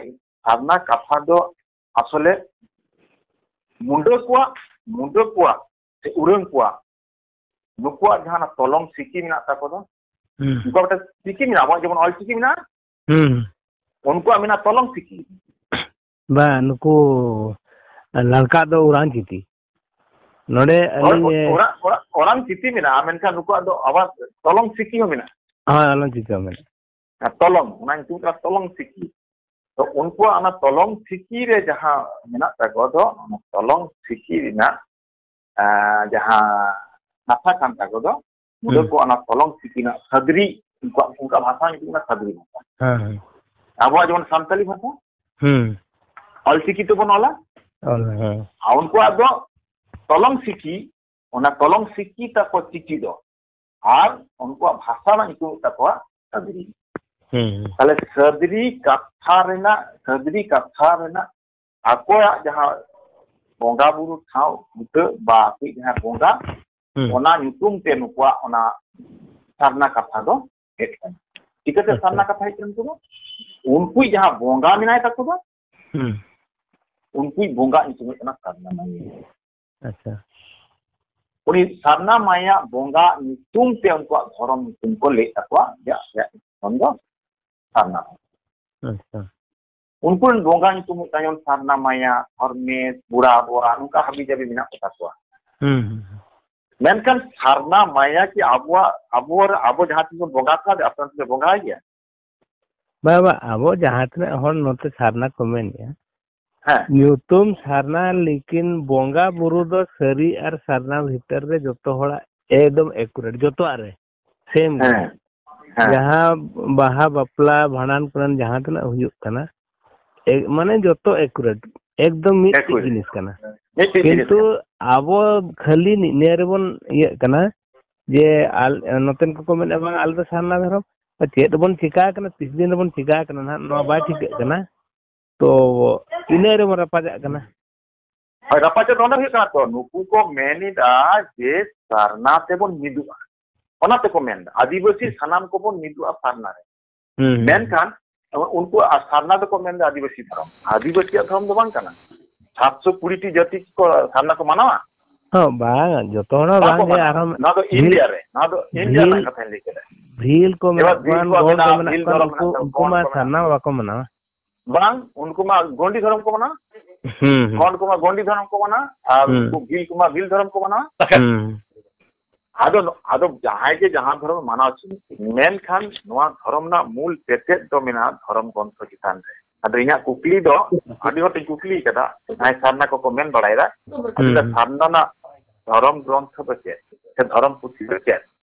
ᱥᱟᱨᱱᱟ ᱠᱟᱛᱷᱟ ᱫᱚ ᱟᱥᱚᱞᱮ ᱢᱩᱰᱟᱹ ᱠᱚᱣᱟᱜ, ᱢᱩᱰᱟᱹ ᱠᱚᱣᱟᱜ ᱥᱮ ᱩᱨᱟᱹᱝ ᱠᱚᱣᱟᱜ, ᱱᱩᱠᱩᱣᱟᱜ ᱡᱟᱦᱟᱸ ᱚᱱᱟ ᱛᱚᱞᱚᱢ ᱥᱤᱠᱤ ᱢᱮᱱᱟᱜ ᱛᱟᱠᱚ ᱫᱚ, ᱦᱩᱸ᱾ ᱱᱩᱠᱩᱣᱟᱜ ᱢᱤᱫᱴᱮᱱ ᱥᱤᱠᱤ ᱢᱮᱱᱟᱜᱼᱟ, ᱟᱵᱚᱣᱟᱜ ᱡᱮᱢᱚᱱ ᱚᱞ ᱪᱤᱠᱤ ᱢᱮᱱᱟᱜᱼᱟ, ᱦᱩᱸ᱾ ᱩᱱᱠᱩᱣᱟᱜ ᱢᱮᱱᱟᱜᱼᱟ ᱛᱚᱞᱚᱝ ᱪᱤᱠᱤ᱾ ᱵᱟᱝ, ᱱᱩᱠᱩ ᱞᱟᱲᱠᱟ ᱫᱚ ᱚᱨᱟᱝ ᱪᱤᱠᱤ᱾ ᱱᱚᱰᱮ ᱦᱳᱭ, ᱟᱹᱞᱤᱧ, ᱮ, ᱚᱨᱟᱝ, ᱚᱨᱟᱝ, ᱚᱨᱟᱝ ᱪᱤᱠᱤ ᱢᱮᱱᱟᱜᱼᱟ, ᱢᱮᱱᱠᱷᱟᱱ ᱱᱩᱠᱩᱣᱟᱜ ᱫᱚ ᱟᱵᱟᱨ ᱛᱚᱞᱚᱝ ᱪᱤᱠᱤ ᱦᱚᱸ ᱢᱮᱱᱟᱜᱼᱟ᱾ ᱦᱳᱭ, ᱚᱞᱚᱝ ᱪᱤᱠᱤ ᱦᱚᱸ ᱢᱮᱱᱟᱜᱼᱟ᱾ ᱟᱨ ᱛᱚᱞᱚᱝ, ᱚᱱᱟ ᱧᱩᱛᱩᱢ ᱠᱟᱱᱟ ᱛᱚᱞᱚᱝ ᱪᱤᱠᱤ᱾ ᱛᱚ, ᱩᱱᱠᱩᱣᱟᱜ ᱚᱱᱟ ᱛᱚᱞᱚᱝ ᱪᱤᱠᱤ ᱨᱮ ᱡᱟᱦᱟᱸ ᱢᱮᱱᱟᱜ ᱛᱟᱠᱚ ᱫᱚ, ᱚᱱᱟ ᱛᱚᱞᱚᱝ ᱪᱤᱠᱤ ᱨᱮᱱᱟᱜ, ᱟᱸ, ᱡᱟᱦᱟᱸ ᱠᱟᱛᱷᱟ ᱠᱟᱱ ᱛᱟᱠᱚ ᱫᱚ, ᱢᱩᱰᱟᱹ ᱦᱩᱸ᱾ ᱠᱚ ᱚᱱᱟ ᱛᱚᱞᱚᱝ ᱪᱤᱠᱤ ᱨᱮᱱᱟᱜ ᱥᱟᱫᱽᱨᱤ, ᱩᱱᱠᱩᱣᱟᱜ, ᱩᱱᱠᱩᱣᱟᱜ ᱵᱷᱟᱥᱟ ᱧᱩᱛᱩᱢ ᱠᱟᱱᱟ ᱥᱟᱫᱽᱨᱤ ᱵᱷᱟᱥᱟ᱾ ᱦᱮᱸ, ᱦᱮᱸ᱾ ᱟᱵᱚᱣᱟᱜ ᱡᱮᱢᱚᱱ ᱥᱟᱱᱛᱟᱞᱤ ᱵᱷᱟᱥᱟ, ᱦᱩᱸ᱾ ᱚᱞᱪᱤᱠᱤ ᱛᱮᱵᱚᱱ ᱚᱞᱟ᱾ ᱚᱞ, ᱦᱮᱸ᱾ ᱟᱨ ᱩᱱᱠᱩᱣᱟᱜ ᱫᱚ ᱛᱚᱞᱚᱝ ᱪᱤᱠᱤ, ᱚᱱᱟ ᱛᱚᱞᱚᱝ ᱪᱤᱠᱤ ᱛᱟᱠᱚ ᱪᱤᱠᱤ ᱫᱚ᱾ ᱟᱨ ᱩᱱᱠᱩᱣᱟᱜ ᱵᱷᱟᱥᱟ ᱨᱮᱱᱟᱜ ᱧᱩᱛᱩᱢ ᱦᱩᱭᱩᱜ ᱛᱟᱠᱚᱣᱟ ᱥᱟᱫᱽᱨᱤ᱾ ᱦᱩᱸ, ᱦᱩᱸ᱾ ᱛᱟᱦᱞᱮ ᱥᱟᱫᱽᱨᱤ ᱠᱟᱛᱷᱟ ᱨᱮᱱᱟᱜ, ᱥᱟᱫᱽᱨᱤ ᱠᱟᱛᱷᱟ ᱨᱮᱱᱟᱜ ᱟᱠᱚᱣᱟᱜ ᱡᱟᱦᱟᱸ ᱵᱚᱸᱜᱟ ᱵᱩᱨᱩ ᱴᱷᱟᱶ ᱵᱩᱴᱟᱹ ᱵᱟ ᱟᱠᱚᱣᱤᱡ ᱡᱟᱦᱟᱸ ᱵᱚᱸᱜᱟ, ᱦᱩᱸ᱾ ᱚᱱᱟ ᱧᱩᱛᱩᱢ ᱛᱮ ᱱᱩᱠᱩᱣᱟᱜ ᱚᱱᱟ ᱥᱟᱨᱱᱟ ᱠᱟᱛᱷᱟ ᱫᱚ ᱦᱮᱡ ᱠᱟᱱᱟ᱾ ᱪᱤᱠᱟᱹᱛᱮ ᱟᱪᱪᱷᱟ᱾ ᱥᱟᱨᱱᱟ ᱠᱟᱛᱷᱟ ᱦᱮᱡ ᱠᱟᱱᱟ ᱱᱩᱠᱩ ᱫᱚ? ᱩᱱᱠᱩᱭᱤᱡ ᱡᱟᱦᱟᱸ ᱵᱚᱸᱜᱟ ᱢᱮᱱᱟᱭ ᱛᱟᱠᱚ ᱫᱚ, ᱦᱩᱸ᱾ ᱩᱱᱠᱩᱭᱤᱡ ᱵᱚᱸᱜᱟ ᱧᱩᱛᱩᱢ ᱦᱩᱭᱩᱜ ᱠᱟᱱᱟ ᱥᱟᱨᱱᱟ ᱢᱟᱹᱭ᱾ ᱟᱪᱪᱷᱟ᱾ ᱩᱱᱤ ᱥᱟᱨᱱᱟ ᱢᱟᱭᱟᱜ ᱵᱚᱸᱜᱟ ᱧᱩᱛᱩᱢ ᱛᱮ ᱩᱱᱠᱩᱣᱟᱜ ᱫᱷᱚᱨᱚᱢ ᱧᱩᱛᱩᱢ ᱠᱚ ᱞᱟᱹᱭᱮᱫ ᱛᱟᱠᱚᱣᱟ, ᱡᱮ ᱟᱞᱮᱭᱟᱜ ᱫᱷᱚᱨᱚᱢ ᱫᱚ ᱥᱟᱨᱱᱟ᱾ ᱟᱪᱪᱷᱟ᱾ ᱩᱱᱠᱩ ᱨᱮᱱ ᱵᱚᱸᱜᱟ ᱧᱩᱛᱩᱢ ᱦᱩᱭᱩᱜ ᱠᱟᱱᱟ ᱡᱮᱢᱚᱱ ᱥᱟᱨᱱᱟ ᱢᱟᱭᱟ, ᱦᱚᱨᱢᱮᱥ, ᱵᱩᱲᱟ ᱵᱚᱣᱟ, ᱱᱚᱝᱠᱟ ᱦᱟᱹᱵᱤ ᱡᱟᱹᱵᱤ ᱢᱮᱱᱟᱜ ᱠᱚ ᱛᱟᱠᱚᱣᱟ᱾ ᱦᱩᱸ, ᱦᱩᱸ, ᱦᱩᱸ᱾ ᱢᱮᱱᱠᱷᱟᱱ ᱥᱟᱨᱱᱟ ᱢᱟᱭᱟ ᱠᱤ ᱟᱵᱚᱣᱟᱜ, ᱟᱵᱚ, ᱟᱵᱚ ᱡᱟᱦᱟᱸ ᱛᱤᱥ ᱵᱚᱱ ᱵᱚᱸᱜᱟ ᱠᱚᱣᱟ, ᱟᱯᱮ ᱚᱱᱛᱮ ᱯᱮ ᱵᱚᱸᱜᱟᱭ ᱜᱮᱭᱟ? ᱵᱟᱝ, ᱵᱟᱝ, ᱟᱵᱚ ᱡᱟᱦᱟᱸ ᱛᱤᱱᱟᱹᱜ ᱦᱚᱲ ᱱᱚᱛᱮ ᱥᱟᱨᱱᱟ ᱠᱚ ᱢᱮᱱᱮᱜᱼᱟ, ᱦᱮᱸ᱾ ᱧᱩᱛᱩᱢ ᱥᱟᱨᱱᱟ, ᱞᱮᱠᱤᱱ ᱵᱚᱸᱜᱟ ᱵᱩᱨᱩ ᱫᱚ ᱥᱟᱹᱨᱤ ᱟᱨ ᱥᱟᱨᱱᱟ ᱵᱷᱤᱛᱟᱹᱨ ᱨᱮ ᱡᱚᱛᱚ ᱦᱚᱲᱟᱜ ᱮᱠᱫᱚᱢ accurate, ᱡᱚᱛᱚᱣᱟᱜ ᱨᱮ same ᱜᱮ᱾ ᱦᱮᱸ᱾ ᱦᱮᱸ᱾ ᱡᱟᱦᱟᱸ ᱵᱟᱦᱟ, ᱵᱟᱯᱞᱟ, ᱵᱷᱟᱸᱰᱟᱱ ᱠᱚᱨᱮᱱ ᱡᱟᱦᱟᱸ ᱛᱤᱱᱟᱹᱜ ᱦᱩᱭᱩᱜ ᱠᱟᱱᱟ, ᱮ-, ᱢᱟᱱᱮ ᱡᱚᱛᱚ accurate, ᱮᱠᱫᱚᱢ ᱢᱤᱫᱴᱤᱡ accurate᱾ ᱡᱤᱱᱤᱥ ᱠᱟᱱᱟ᱾ ᱢᱤᱫᱴᱤᱡ ᱡᱤᱱᱤᱥ ᱠᱤᱱᱛᱩ ᱠᱟᱱᱟ᱾ ᱟᱵᱚ ᱠᱷᱟᱹᱞᱤ ᱱᱤᱭᱟᱹ ᱨᱮᱵᱚᱱ ᱤᱭᱟᱹᱜ ᱠᱟᱱᱟ ᱡᱮ ᱟᱞ-, ᱱᱚᱛᱮᱱ ᱠᱚᱠᱚ ᱢᱮᱱᱮᱫᱼᱟ, "ᱵᱟᱝ, ᱟᱞᱮ ᱫᱚ ᱥᱟᱨᱱᱟ ᱫᱷᱚᱨᱚᱢ, ᱪᱮᱫ ᱵᱚᱱ ᱪᱤᱠᱟ ᱠᱟᱱᱟ, ᱛᱤᱥ ᱫᱤᱱ ᱨᱮᱵᱚᱱ ᱪᱤᱠᱟ ᱠᱟᱱᱟ ᱱᱟᱦᱟᱜ, ᱱᱚᱣᱟ ᱵᱟᱭ ᱴᱷᱤᱠᱟᱹᱜ ᱠᱟᱱᱟ", ᱛᱚ ᱤᱱᱟᱹ ᱨᱮᱵᱚᱱ ᱨᱟᱯᱟᱪᱟᱜ ᱠᱟᱱᱟ᱾ ᱦᱳᱭ, ᱨᱟᱯᱟᱪᱟᱜ ᱫᱚ ᱚᱸᱰᱮ ᱦᱩᱭᱩᱜ ᱠᱟᱱᱟ ᱛᱚ, ᱱᱩᱠᱩ ᱠᱚ ᱢᱮᱱ ᱮᱫᱟ ᱡᱮ ᱥᱟᱨᱱᱟ ᱛᱮᱵᱚᱱ ᱢᱤᱫᱚᱜᱼᱟ, ᱚᱱᱟ ᱛᱮᱠᱚ ᱢᱮᱱ ᱮᱫᱟ ᱟᱹᱫᱤᱵᱟᱹᱥᱤ ᱥᱟᱱᱟᱢ ᱠᱚᱵᱚᱱ ᱢᱤᱫᱚᱜᱼᱟ ᱥᱟᱨᱱᱟ ᱨᱮ᱾ ᱦᱩᱸ, ᱦᱩᱸ᱾ ᱢᱮᱱᱠᱷᱟᱱ ᱩᱱᱠᱩ ᱟᱨ ᱥᱟᱨᱱᱟ ᱫᱚᱠᱚ ᱢᱮᱱ ᱮᱫᱟ ᱟᱹᱫᱤᱵᱟᱹᱥᱤ ᱫᱷᱚᱨᱚᱢ, ᱟᱹᱫᱤᱵᱟᱹᱥᱤᱭᱟᱜ ᱫᱷᱚᱨᱚᱢ ᱫᱚ ᱵᱟᱝ ᱠᱟᱱᱟ᱾ ᱥᱟᱛᱥᱚ ᱠᱩᱲᱤ ᱴᱤ ᱡᱟᱹᱛᱤ ᱠᱚ ᱥᱟᱨᱱᱟ ᱠᱚ ᱢᱟᱱᱟᱣᱟ? ᱦᱚᱸ, ᱵᱟᱝ, ᱡᱚᱛᱚ ᱦᱚᱲ ᱦᱚᱸ ᱵᱟᱝ ᱵᱟᱝ ᱠᱚ ᱜᱮ, ᱢᱟᱱᱟᱣᱟ᱾ ᱟᱨᱦᱚᱸ ᱱᱚᱣᱟ ᱫᱚ ᱵᱷᱤᱞ-, ᱤᱱᱰᱤᱭᱟ ᱨᱮ, ᱱᱚᱣᱟ ᱫᱚ ᱤᱱᱰᱤᱭᱟ ᱵᱷᱤᱞ-, ᱨᱮᱱᱟᱜ ᱠᱟᱛᱷᱟᱧ ᱞᱟᱹᱭ ᱠᱮᱫᱟ᱾ ᱵᱷᱤᱞ ᱠᱚ ᱢᱮᱱᱟᱜ ᱠᱚᱣᱟ, ᱜᱚᱸᱰ ᱠᱚ ᱢᱮᱱᱟᱜ ᱠᱚᱣᱟ, ᱩᱱᱠᱩ ᱢᱟ ᱥᱟᱨᱱᱟ ᱵᱟᱠᱚ ᱢᱟᱱᱟᱣᱟ᱾ ᱵᱟᱝ, ᱩᱱᱠᱩ ᱢᱟ ᱜᱚᱸᱰᱤ ᱫᱷᱚᱨᱚᱢ ᱠᱚ ᱢᱟᱱᱟᱣᱟ᱾ ᱦᱩᱸ, ᱦᱩᱸ᱾ ᱜᱚᱸᱰ ᱠᱚᱢᱟ ᱜᱚᱸᱰᱤ ᱫᱷᱚᱨᱚᱢ ᱠᱚ ᱢᱟᱱᱟᱣᱟ, ᱟᱨ ᱦᱩᱸ᱾ ᱩᱱᱠᱩ ᱵᱷᱤᱞ ᱠᱚᱢᱟ ᱵᱷᱤᱞ ᱫᱷᱚᱨᱚᱢ ᱠᱚ ᱢᱟᱱᱟᱣᱟ᱾ ᱦᱩᱸ᱾ ᱟᱫᱚ ᱱᱚ-, ᱟᱫᱚ ᱡᱟᱦᱟᱸᱭ ᱜᱮ ᱡᱟᱦᱟᱸ ᱫᱷᱚᱨᱚᱢ ᱢᱟᱱᱟᱣ ᱦᱚᱪᱚ, ᱢᱮᱱᱠᱷᱟᱱ ᱱᱚᱣᱟ ᱫᱷᱚᱨᱚᱢ ᱨᱮᱱᱟᱜ ᱢᱩᱞ ᱛᱮᱛᱮᱫ ᱫᱚ ᱢᱮᱱᱟᱜᱼᱟ ᱫᱷᱚᱨᱚᱢ ᱜᱨᱚᱱᱛᱷᱚ ᱪᱮᱛᱟᱱ ᱨᱮ᱾ ᱟᱫᱚ ᱤᱧᱟᱹᱜ ᱠᱩᱠᱞᱤ ᱫᱚ, ᱟᱹᱰᱤ ᱦᱚᱲ ᱴᱷᱮᱱ ᱠᱩᱠᱞᱤ ᱠᱟᱫᱟ, ᱡᱟᱦᱟᱸᱭ ᱥᱟᱨᱱᱟ ᱠᱚᱠᱚ ᱢᱮᱱ ᱵᱟᱲᱟᱭᱮᱫᱟ, ᱟᱫᱚ ᱦᱩᱸ᱾ ᱥᱟᱨᱱᱟ ᱨᱮᱱᱟᱜ ᱫᱷᱚᱨᱚᱢ ᱜᱨᱚᱱᱛᱷᱚ ᱫᱚ ᱪᱮᱫ? ᱥᱮ ᱫᱷᱚᱨᱚᱢ ᱯᱩᱛᱷᱤ ᱫᱚ ᱪᱮᱫ?